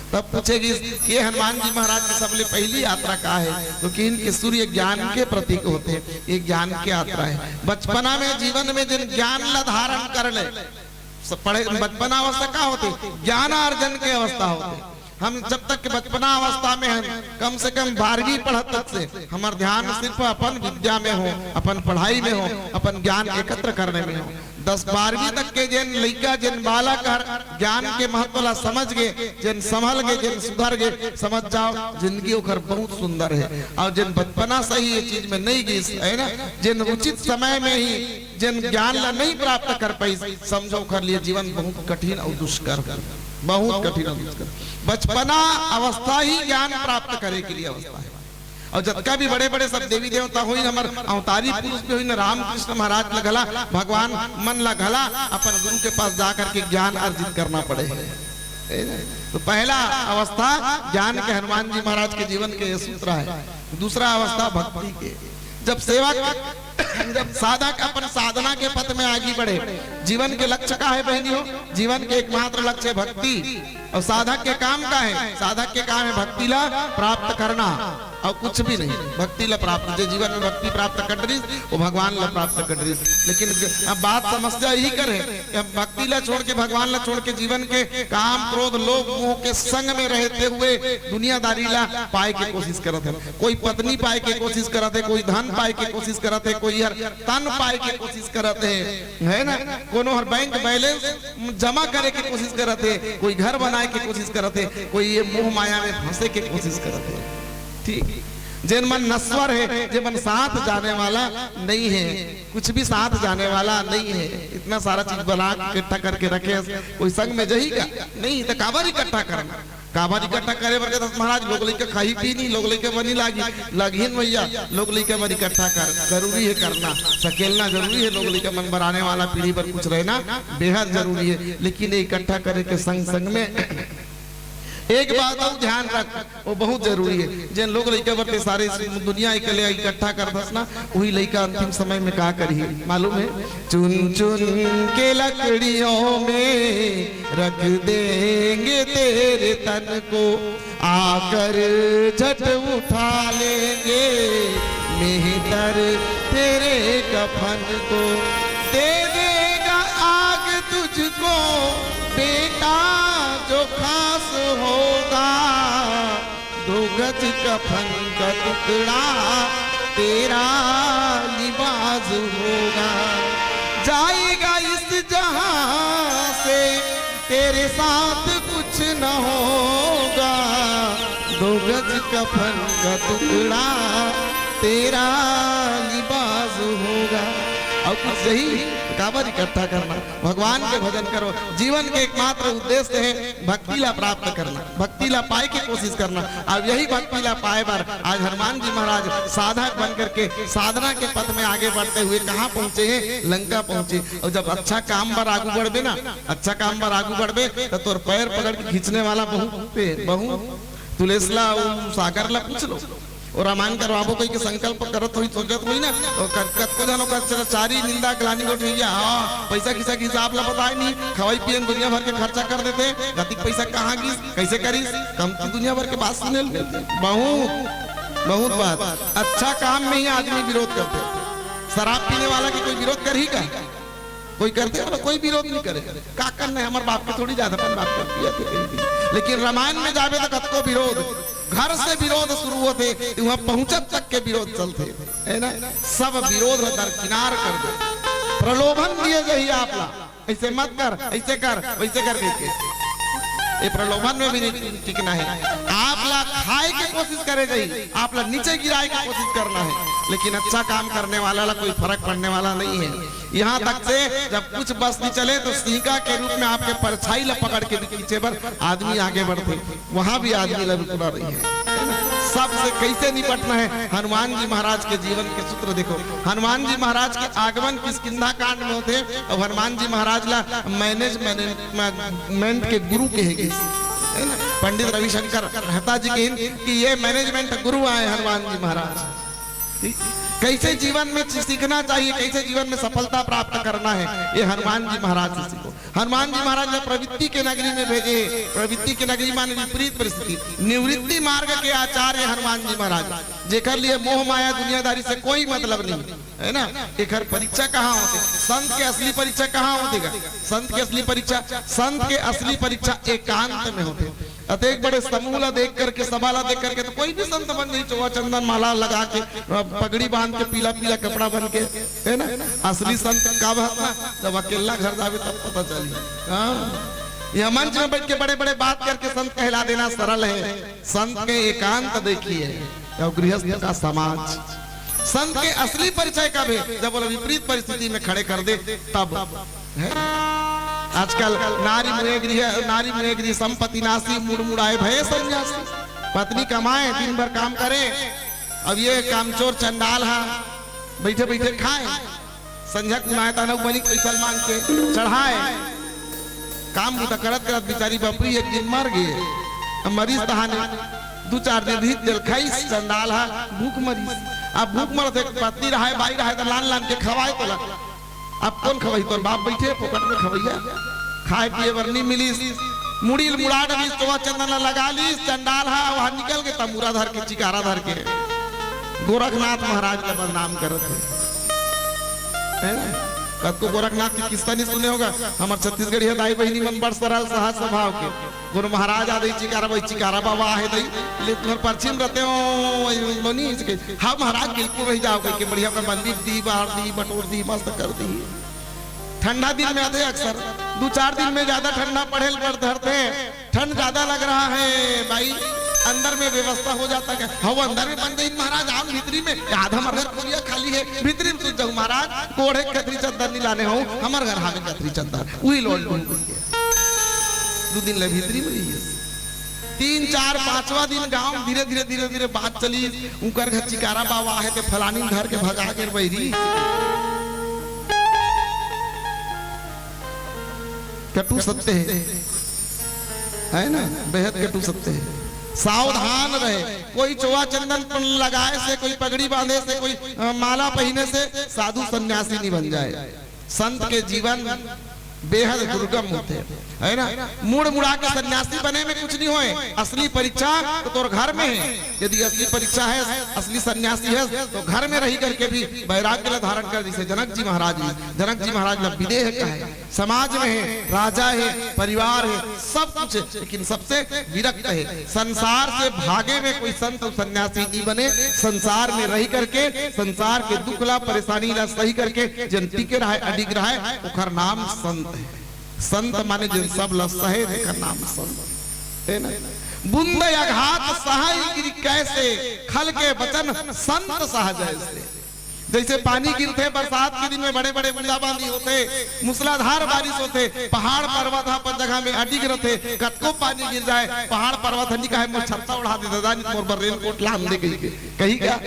तब पूछे गिस कि ये हनुमान जी महाराज के सबले पहली यात्रा का है, तो किहिन कि सूर्य ज्ञान के प्रतीक होथे, ये ज्ञान के यात्रा है। बचपना में जीवन में जिन ज्ञान ला धारण कर ले, स-, पढ़े, बचपना अवस्था का होथे? ज्ञानार्जन के अवस्था होथे। हम जब तक के बचपना अवस्था में हन, कम से कम बारहवीं पढ़त तक से हमर ध्यान सिर्फ अपन विद्या में हो, अपन पढ़ाई में हो, अपन ज्ञान एकत्र करने में हो। दस बारहवीं तक के जेन लइका, जेन बालक हर ज्ञान के महत्व ला समझ गे, जेन संभल गे, जेन सुधर गे, समझ जाओ जिंदगी ओकर बहुत सुंदर है। अउ जेन बचपना से ही ये चीज में नहीं गिस है ना, जेन उचित समय में ही जेन ज्ञान ला नहीं प्राप्त कर पाइस, समझो ओकर लिए जीवन बहुत कठिन अउ दुष्कर, बहुत कठिन अउ दुष्कर। बचपना अवस्था ही ज्ञान प्राप्त करे के लिए अवस्था है। अउ जतका भी बड़े-बड़े सब देवी देवता होइन, हमर अवतारी पुरुष भी होइन, रामकृष्ण महाराज ला घला, भगवान मन ला घला अपन गुरु के पास जा करके ज्ञान अर्जित करना पड़े। तो पहला अवस्था ज्ञान के, हनुमान जी महाराज के जीवन के ये सूत्र है। दूसरा अवस्था भक्ति के। जब सेवक, जब साधक अपन साधना के पथ में आगे बढ़े, जीवन के लक्ष्य का है बहनी हो? जीवन के एकमात्र लक्ष्य है भक्ति। अउ साधक के काम का है? साधक के काम है भक्ति ला प्राप्त करना, अउ कुछ भी नहीं। भक्ति ला प्राप्त, जे जीवन में भक्ति प्राप्त कर डरिस, वो भगवान ला प्राप्त कर डरिस। लेकिन अब बात समस्या यही कर है कि हम भक्ति ला छोड़ के, भगवान ला छोड़ के जीवन के काम, क्रोध, लोभ, मोह के संग में रहते हुए दुनियादारी ला पाए के कोशिश करत है। कोई पत्नी पाए के कोशिश करत है, कोई धन पाए के कोशिश करत है, कोई हर तन पाए के कोशिश करत है, है ना? कोनो हर बैंक बैलेंस जमा करे के कोशिश करत हे, कोई घर बनाए के कोशिश करत हे, कोई ये मोह माया में फंसे के कोशिश करत हे। ठीक, जेन मन नश्वर है, जे मन साथ जाने वाला नहीं है, कुछ भी साथ जाने वाला नहीं है। इतना सारा चीज बना के इकट्ठा करके रखे, कोई संग में जही का नहीं, तो काबर इकट्ठा करना? काबर इकट्ठा करे बर कहत हस महाराज? लोग लइका खाही पी नहीं, लोग लइका बनी लागी, लगिन भैया, लोग लइका मन इकट्ठा कर, जरूरी है करना, सकेलना जरूरी है। लोग लइका मन बर, आने वाला पीढ़ी बर कुछ रहना बेहद जरूरी है। लेकिन ये इकट्ठा करे के संग संग में एक बात अउ ध्यान रख, वो बहुत जरूरी है। जेन लोग लइका बर ते सारे इस दुनिया के लिए इकट्ठा करत हस ना, वही लइका अंतिम समय में का करही मालूम है? चुन चुन के लकड़ियों में रख देंगे तेरे तन को, आकर झट उठा लेंगे मेहतर तेरे कफन को। दे देगा आग तुझको बेटा जो खास होगा, दो गज कफन का टुकड़ा तेरा लिबास होगा। जाएगा इस जहां से तेरे साथ कुछ न होगा, दो गज कफन का टुकड़ा तेरा लिबास होगा। अउ कुछ सही काबर इकट्ठा करना, भगवान के भजन करो। जीवन के एकमात्र उद्देश्य है भक्ति ला प्राप्त करना, भक्ति ला पाए के कोशिश करना। अब यही भक्ति ला पाए बर आज हनुमान जी महाराज साधक बन करके साधना के पथ में आगे बढ़ते हुए कहाँ पहुँचे हैं? लंका पहुँचे। अउ जब अच्छा काम बर आगू बढ़बे ना, अच्छा काम बर आगू बढ़बे, तो तोर पैर पकड़ के खींचने वाला बहुत हे, बहुत। तुलेसला अउ सागर ला पूछ लो। अउ रामायण करवाबो कहिके संकल्प करत होही, सोचत होही ना, अउ कत-, कतको झन ओकर चर्चा, निंदा, ग्लानि गोठिया, हाँ, पैसा खिसा के हिसाब ला बताए नहीं, खवाई पिए में दुनिया भर के खर्चा कर देथे, गतिक पैसा कहाँ गिस, कैसे करिस, कमती दुनिया भर के बात सुने ल मिलथे। बहुत, बहुत बात। अच्छा काम में ही आदमी विरोध करथे। शराब पीने वाला के कोई विरोध करही का? कोई करथे? कोई विरोध नहीं करे। का करना है, हमर बाप के थोड़ी जात हे, अपन बाप के पिया थे कहीं भी। लेकिन रामायण में जाबे तो कतको विरोध, घर से विरोध शुरू होथे, तो वहाँ पहुँचत तक के विरोध चलथे, है ना? सब विरोध ला दरकिनार कर दे, प्रलोभन दिए जाही आप ला, ऐसे मत कर, ऐसे कर, वैसे कर कहिके। ये प्रलोभन में भी नहीं टिकना है। आप ला खाए के कोशिश करे जाही, आप ला नीचे गिराए के कोशिश करना है, लेकिन अच्छा काम करने वाला ला कोई फर्क पड़ने वाला नहीं है। यहाँ तक से जब कुछ बस नहीं चले तो सिंहिका के रूप में आपके परछाई ला पकड़ के भी खींचे बर आदमी आगे बढ़थे, वहां भी आदमी ला रुकना नहीं है। सबसे कैसे निपटना है, हनुमान जी महाराज के जीवन के सूत्र देखो। हनुमान जी महाराज के आगमन किष्किंधा कांड में होथे, अउ हनुमान जी महाराज ला मैनेजमेंट के गुरु कहे गिस, है ना? पंडित रविशंकर मेहता जी कहिन कि ये मैनेजमेंट गुरु आए हनुमान जी महाराज। ठीक? कैसे जीवन में सीखना चाहिए, कैसे जीवन में सफलता प्राप्त करना है, ये हनुमान जी महाराज से सीखो। हनुमान जी महाराज ला प्रवृत्ति के नगरी में भेजे हे। प्रवृत्ति के नगरी माने विपरीत परिस्थिति। निवृत्ति मार्ग के आचार्य हनुमान जी महाराज, जेकर लिए मोह माया दुनियादारी से कोई मतलब नहीं, है ना? एकर परीक्षा कहाँ होथे? संत के असली परीक्षा कहाँ होथे गा? संत के असली परीक्षा, संत के असली परीक्षा एकांत में होथे। अतेक बड़े समूह ला देख करके, सभा ला देख करके तो कोई भी संत बन जाही, चोवा चंदन माला लगा के, अ, पगड़ी बांध के, पीला पीला कपड़ा बन के, है ना? असली संत कब हस ना? जब अकेला घर जाबे तब पता चली। हाँ, यह मंच में बैठ के बड़े बड़े बात करके संत कहला देना सरल है। संत के एकांत देखिए, या गृहस्थ का समाज। संत के असली परिचय कब है? जब वो विपरीत परिस्थिति में खड़े कर दे तब। है? आजकल नारी मुए गृह, नारी मुए गृह संपत्ति नासी, मुड़ मुड़ाए भये सन्यासी। पत्नी कमाए, दिन भर काम करे, अब ये कामचोर चंडाल हा बैठे बैठे खाए, संझा कुनाए तानक बनी पैसा मांग के चढ़ाए। काम बूता करत करत बेचारी बापरी एक दिन मर गे। अब मरीज तहाने दू चार दिन रहिस, तेल खाइस, चंडाल हा भूख मरीस। अब भूख मरत हे, पत्नी रहाय, बाई रहाय, त लान लान के खवाए तोला। अब कौन खवाही? तोर बाप बैठे फोकट में खवैया, खाए पिए बर नी मिलिस। मुड़ी ल मुड़ा डरिस, चोवा चंदन ला लगा लिस, चंडाल हा वहां निकल के तमूरा धर के, चिकारा धर के गोरखनाथ महाराज ला बदनाम करत हे। है ना? कतको गोरखनाथ के किस्सा नहीं सुने होगा। हमर छत्तीसगढ़िया दाई बहिनी मन बड़ सरल सहज स्वभाव के। कोनो महाराज आ दई चिकारा, भाई चिकारा बाबा आहे दई, ले तुम्हर परछी म रते हो, वही, वही लोनी इसके। हाँ महाराज, बिल्कुल रही जाओ, कहिके बढ़िया का मंदिर दी, बाहर दी, बटोर दी, मस्त कर दी। ठंडा दिन में आथे अक्सर, दू चार दिन में ज्यादा ठंडा पड़े ल कर धरथे, ठंड ज्यादा लग रहा है भाई, अंदर में व्यवस्था हो जाता क्या? हाँ, वो अंदर में बन गई महाराज, आम भीतरी में, आधा मगर कोरिया खाली है, भीतरी में सुत जाऊ महाराज, कोढ़े कतरी चद्दर नहीं लाने हो, हमर घर हावे कतरी चद्दर, वही लोड लूट गया। दू दिन ले भीतरी में रहिए। तीन, चार, पांचवा दिन गांव में धीरे, धीरे, धीरे, धीरे बात चली। उकर घर चिकारा बाबा आहे, ते फलानी धर के भगा के बहिरी। कटु सत्य है, है ना? बेहद कटु सत्य है। सावधान रहे, कोई चोवा चंदन लगाए से, कोई पगड़ी बांधे से, कोई, अ, माला पहिने से साधु सन्यासी नहीं बन जाए। संत के जीवन बेहद दुर्गम होथे, है ना? मुड़ मुड़ा के सन्यासी बने में कुछ नहीं होए। असली परीक्षा तो तोर घर में है। यदि असली परीक्षा है, असली सन्यासी है, तो घर में रही करके भी वैराग्य ला धारण कर, जैसे जनक जी महाराज जी, जनक जी महाराज ला विदेह का है, समाज में है, राजा है, परिवार है, सब कुछ है, लेकिन सबसे विरक्त है। संसार से भागे में कोई संत अउ सन्यासी नहीं बने। संसार में रही करके, संसार के दुख ला, परेशानी ला सही करके जन टिके रहाय, अडिग रहाय, ओखर नाम संत है। संत माने जिन सब ला सहे, तेकर नाम संत है ना। बुंद अघात सहइ गिरि कैसे, खल के वचन संत सहजैसे। जैसे पानी गिरथे बरसात के दिन में, बड़े-बड़े बूंदाबांदी होथे, मूसलाधार बारिश होथे, पहाड़ पर्वत ह अपन जगह में अडिग रथे, कतको पानी गिर जाए, पहाड़ पर्वत ह नी कहे, "मोर छत्ता ओढ़ा दे ददा, नहीं तो मोर बर रेनकोट लान दे," कही के, कही क्या?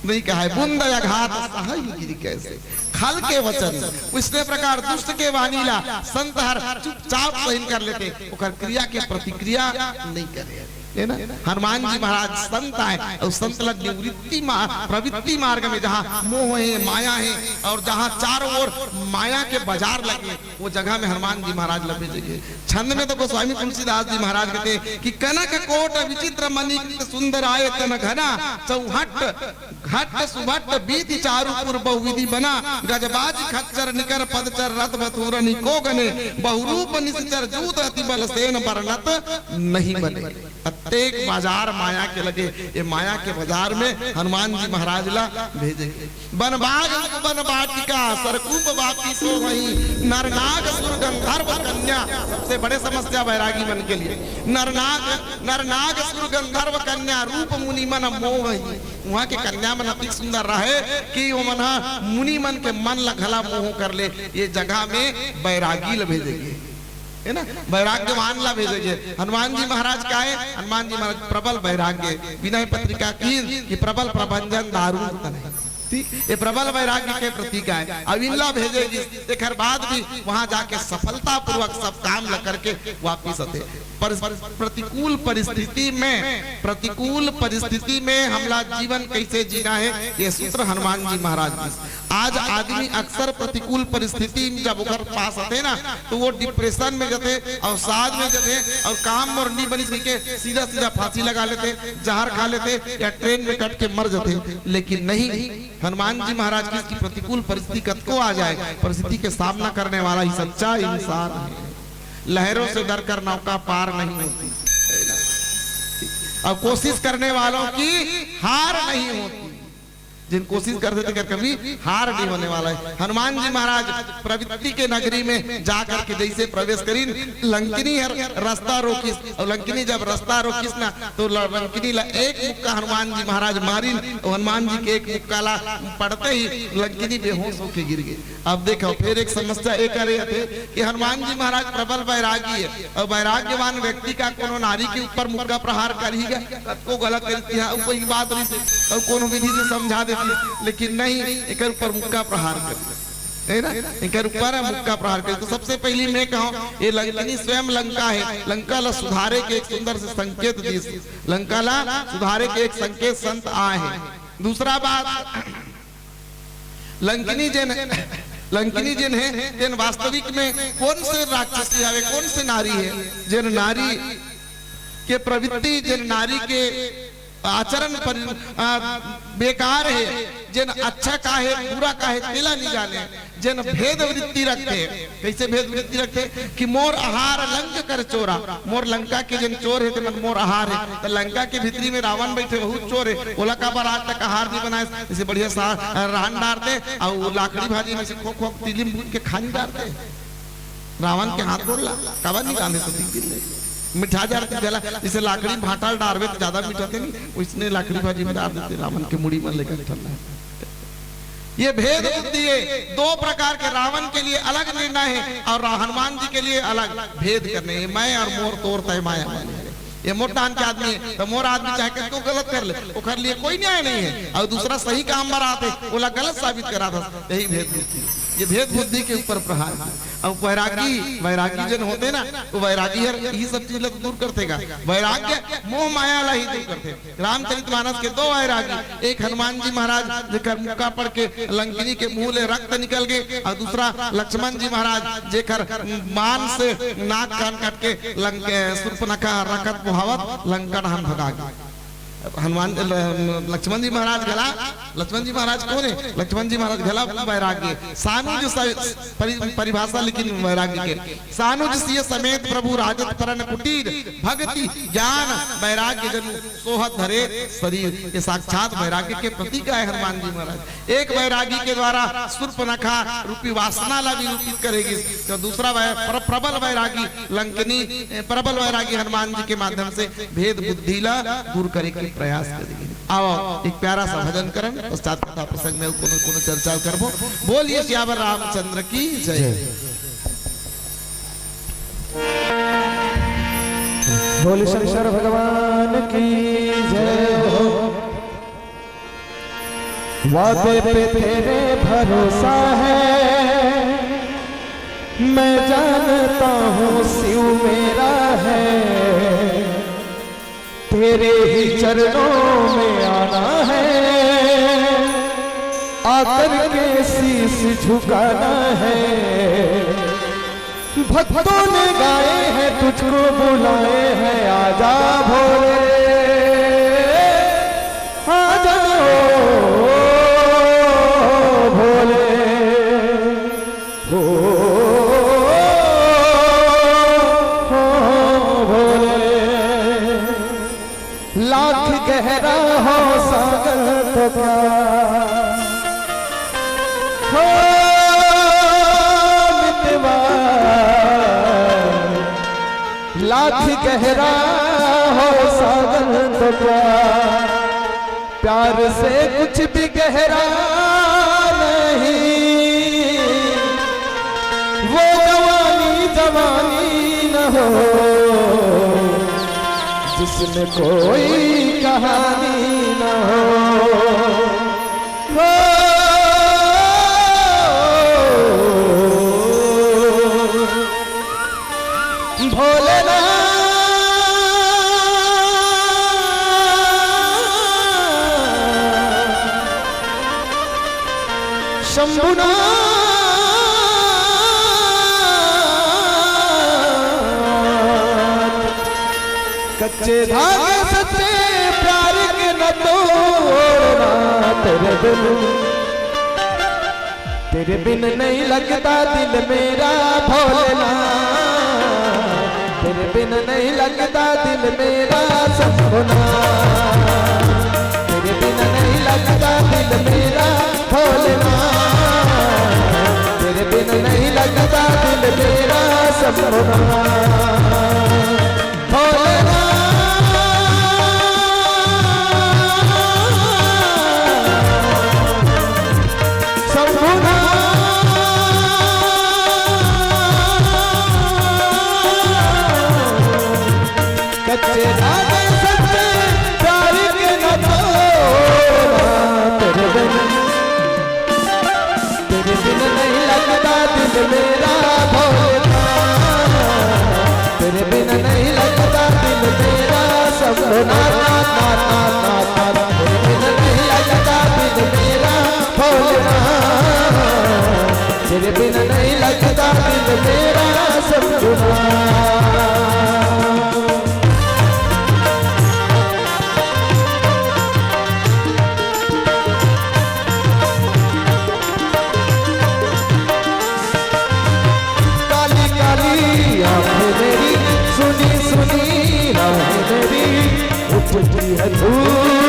नहीं कहे। बुंद अघात सहइ गिरि कैसे, खल के वचन, उसने प्रकार दुष्ट के वाणी ला संत हर चुपचाप सहिन कर लेथे, ओकर क्रिया के प्रतिक्रिया नहीं करे। है ना? हनुमान जी महाराज संत आए अउ संत ला निवृत्ति मा-, प्रवृत्ति मार्ग में जहाँ मोह है, माया है अउ जहाँ चारों ओर माया के बाजार लगे, वो जगह में हनुमान जी महाराज ला भेजे गे। छंद में तो गोस्वामी तुलसीदास जी महाराज कहते हैं कि कनक कोट विचित्र मणि सुंदर आए तन घना चौहट घट सुभट बीति चारु पुर बहुविधि बना, गजबाज खच्चर निकर पदचर रथ बथुर निको गने, बहुरूप निशिचर जूत अति बल सेन बरनत नहीं बने। अतेक बाजार माया के लगे, ये माया के बाजार में हनुमान जी महाराज ला भेजे। वन बाग वन बाटिका सरकूप बापी सोहइ, नर नार नाग सुर गंधर्व कन्या, सबसे बड़े समस्या बैरागी मन के लिए। नरनाग, नरनाग सुर गंधर्व कन्या, रूप मुनि मन मोह ही। वहाँ के कन्या मन अतिक सुंदर रहे कि वो मन ह मुनि मन के मन ला घला मोह कर ले। ये जगह में बैरागी ला भेजे गे, है ना, बैराग्यवान ला भेजे गे। हनुमान जी महाराज का है, हनुमान जी महाराज प्रबल बैराग्य, विनय पत्रिका की कि प्रबल प्रभंजन दारुण तनय। ठीक, ये प्रबल वैराग्य के प्रतीक आय। अब इनला भेजे गिस, तेखर बाद भी वहां जाके सफलतापूर्वक सब काम ल करके वापिस आथे। पर, पर, प्रतिकूल परिस्थिति में, प्रतिकूल परिस्थिति में हमला जीवन कैसे जीना है, ये सूत्र हनुमान जी महाराज गिस। आज आदमी अक्सर प्रतिकूल परिस्थिति में जब ओकर पास आथे ना, तो वो डिप्रेशन में जाथे, अवसाद में जाथे, और काम मोर नी बनिस कहिके सीधा सीधा फांसी लगा लेथे, जहर खा लेथे, या ट्रेन में कट के मर जाथे। लेकिन नहीं, हनुमान जी महाराज गिस कि प्रतिकूल परिस्थिति कतको आ जाए, परिस्थिति के सामना करने वाला ही सच्चा इंसान है। लहरों से डरकर नौका पार नहीं होती, और कोशिश करने वालों की हार नहीं होती। जिन कोशिश करथे तेकर कभी हार नहीं होने वाला है। हनुमान जी महाराज प्रवृत्ति के नगरी में जा करके जैसे प्रवेश करिन, लंकिनी हर रास्ता रोकिस, और लंकिनी जब रास्ता रोकिस ना, तो ल-, लंकिनी ला एक मुक्का हनुमान जी महाराज मारिन, और हनुमान जी के एक मुक्का ला पड़ते ही लंकिनी बेहोश होके गिर गे। अब देखो, फिर एक समस्या एक आ रही है कि हनुमान जी महाराज प्रबल बैरागी है, और बैराग्यवान व्यक्ति का कोनो नारी के ऊपर मुक्का प्रहार करही गा, कतको गलत करिस, यहाँ कोई बात नहीं से, और कोनो विधि से समझा देती, लेकिन नहीं, एकर ऊपर मुक्का प्रहार कर, है ना, एकर ऊपर मुक्का प्रहार कर। तो सबसे पहली मैं कहूँ, ये लंकिनी स्वयं लंका है, लंका ला सुधारे के एक सुंदर से संकेत दिस, लंका ला सुधारे के एक संकेत संत आए हैं। दूसरा बात, लंकिनी जेन, लंकिनी जेन है, तेन वास्तविक में कौन से राक्षसी हवे, कौन से नारी है, जेन नारी के प्रवृत्ति, जेन नारी के आचरण पर, आ, बेकार है, जेन अच्छा का है, बुरा का है, तेला नहीं जाने, जेन भेद वृत्ति रखथे। कैसे भेद वृत्ति रखथे कि मोर आहार लंक कर चोरा, मोर लंका के जेन चोर हे तेमन मोर आहार हे। त लंका के भीतरी में रावण बैठे, बहुत चोर हे, ओला काबर आज तक आहार नहीं बनाए? जैसे बढ़िया सा रान डारते, अउ लाकड़ी भाजी में से खो खो तिली में भून के खानी डारते। रावण के हाथ गोड़ ला काबर नहीं कांधे तो तीन दिन ले मिठा जाते जला, जैसे लाकड़ी भाटा डारवे तो ज्यादा मिठाते नहीं, वैसने लाकड़ी भाजी में डार देते रावण के मुड़ी में लेकर ठल्ला। ये भेद बुद्धि है, दो प्रकार के, रावण के लिए अलग निर्णय है और हनुमान जी के लिए अलग। भेद करने, ये मैं और मोर, तोर तय माया वाले है। ये मोर डाहन के आदमी है, तो मोर आदमी चाहे कितको गलत कर ले, ओकर लिए कोई न्याय नहीं है। और दूसरा सही काम बर आथे, ओला गलत साबित कराथे, यही भेद बुद्धि। ये भेद बुद्धि के ऊपर प्रहार है। और वैरागी, वैरागी जन होथे ना, तो वैरागी हर यही सब चीज ला तो दूर करथे गा। वैराग्य मोह माया ला ही दूर करथे। रामचरितमानस के दो वैरागी, एक हनुमान जी महाराज जेकर मुक्का पड़ के लंकिनी के मुंह ले रक्त निकल गे, और दूसरा लक्ष्मण जी महाराज जेकर बाण से नाक कान कट के लंक-, सूर्पनखा रकत बोहावत लंका डहान भगा गे। हनुमान, ल-, लक्ष्मण जी महाराज घला, लक्ष्मण जी महाराज कौन है? लक्ष्मण जी महाराज घला वैरागी। सानुज स-, परि-, परिभाषा लिखिन वैरागी के। सानुज सिय समेत प्रभु राजत परन कुटीर, भक्ति ज्ञान वैराग्य जनु सोहत धरे शरीर। ये साक्षात वैराग्य के प्रतीक आए हनुमान जी महाराज। एक वैरागी के द्वारा सूर्पनखा रूपी वासना ला निरूपित करे गिस, तो दूसरा वै-, प्र-, प्रबल वैरागी लंकिनी, ए, प्रबल वैरागी हनुमान जी के माध्यम से भेद बुद्धि ला दूर करे के प्रयास करे गिस। आओ, एक प्यारा सा भजन करन, पश्चात कथा प्रसंग में कोनो, कोनो चर्चा करबो। बोलिए सियावर रामचंद्र की जय। जय। बोल शंकर भगवान की जय हो। वादे पे तेरे भरोसा है, मैं जानता हूँ शिव मेरा है, तेरे ही चरणों में आना है, आकर के शीश झुकाना है। भक्तों ने गाए हैं, तुझको बुलाए हैं, आजा भोले, आजा ओ भोले, ओ, ओ भोले। लाख गहरा हो सागर तो क्या, हो मितवा लाख गहरा हो सागर तो क्या, प्यार से कुछ भी गहरा नहीं। वो जवानी जवानी न हो जिसमें कोई कहानी न हो। हो भोलेनाथ, शंभुनाथ, कच्चे धागे सच्चे प्यार के न तोड़ना। तेरे बिन, तेरे बिन नहीं लगता दिल मेरा भोलेनाथ, तेरे बिन नहीं लगता दिल मेरा शंभुनाथ, तेरे बिन नहीं लगता दिल मेरा भोलेनाथ, तेरे बिन नहीं लगता दिल मेरा शंभुनाथ। भोलेनाथ, शंभुनाथ, कच्चे धागे सच्चे प्यार के न तोड़ना। तेरे बिन, तेरे बिन नहीं लगता दिल मेरा भोलेनाथ, तेरे बिन नहीं लगता दिल मेरा शंभुनाथ, नाथ, नाथ, नाथ, नाथ, नाथ। तेरे बिन नहीं लगता दिल मेरा भोलेनाथ, तेरे बिन नहीं लगता दिल मेरा शंभुनाथ। काली काली आंखें मेरी, सुनी सुनी राहें मेरी, उठती है धूप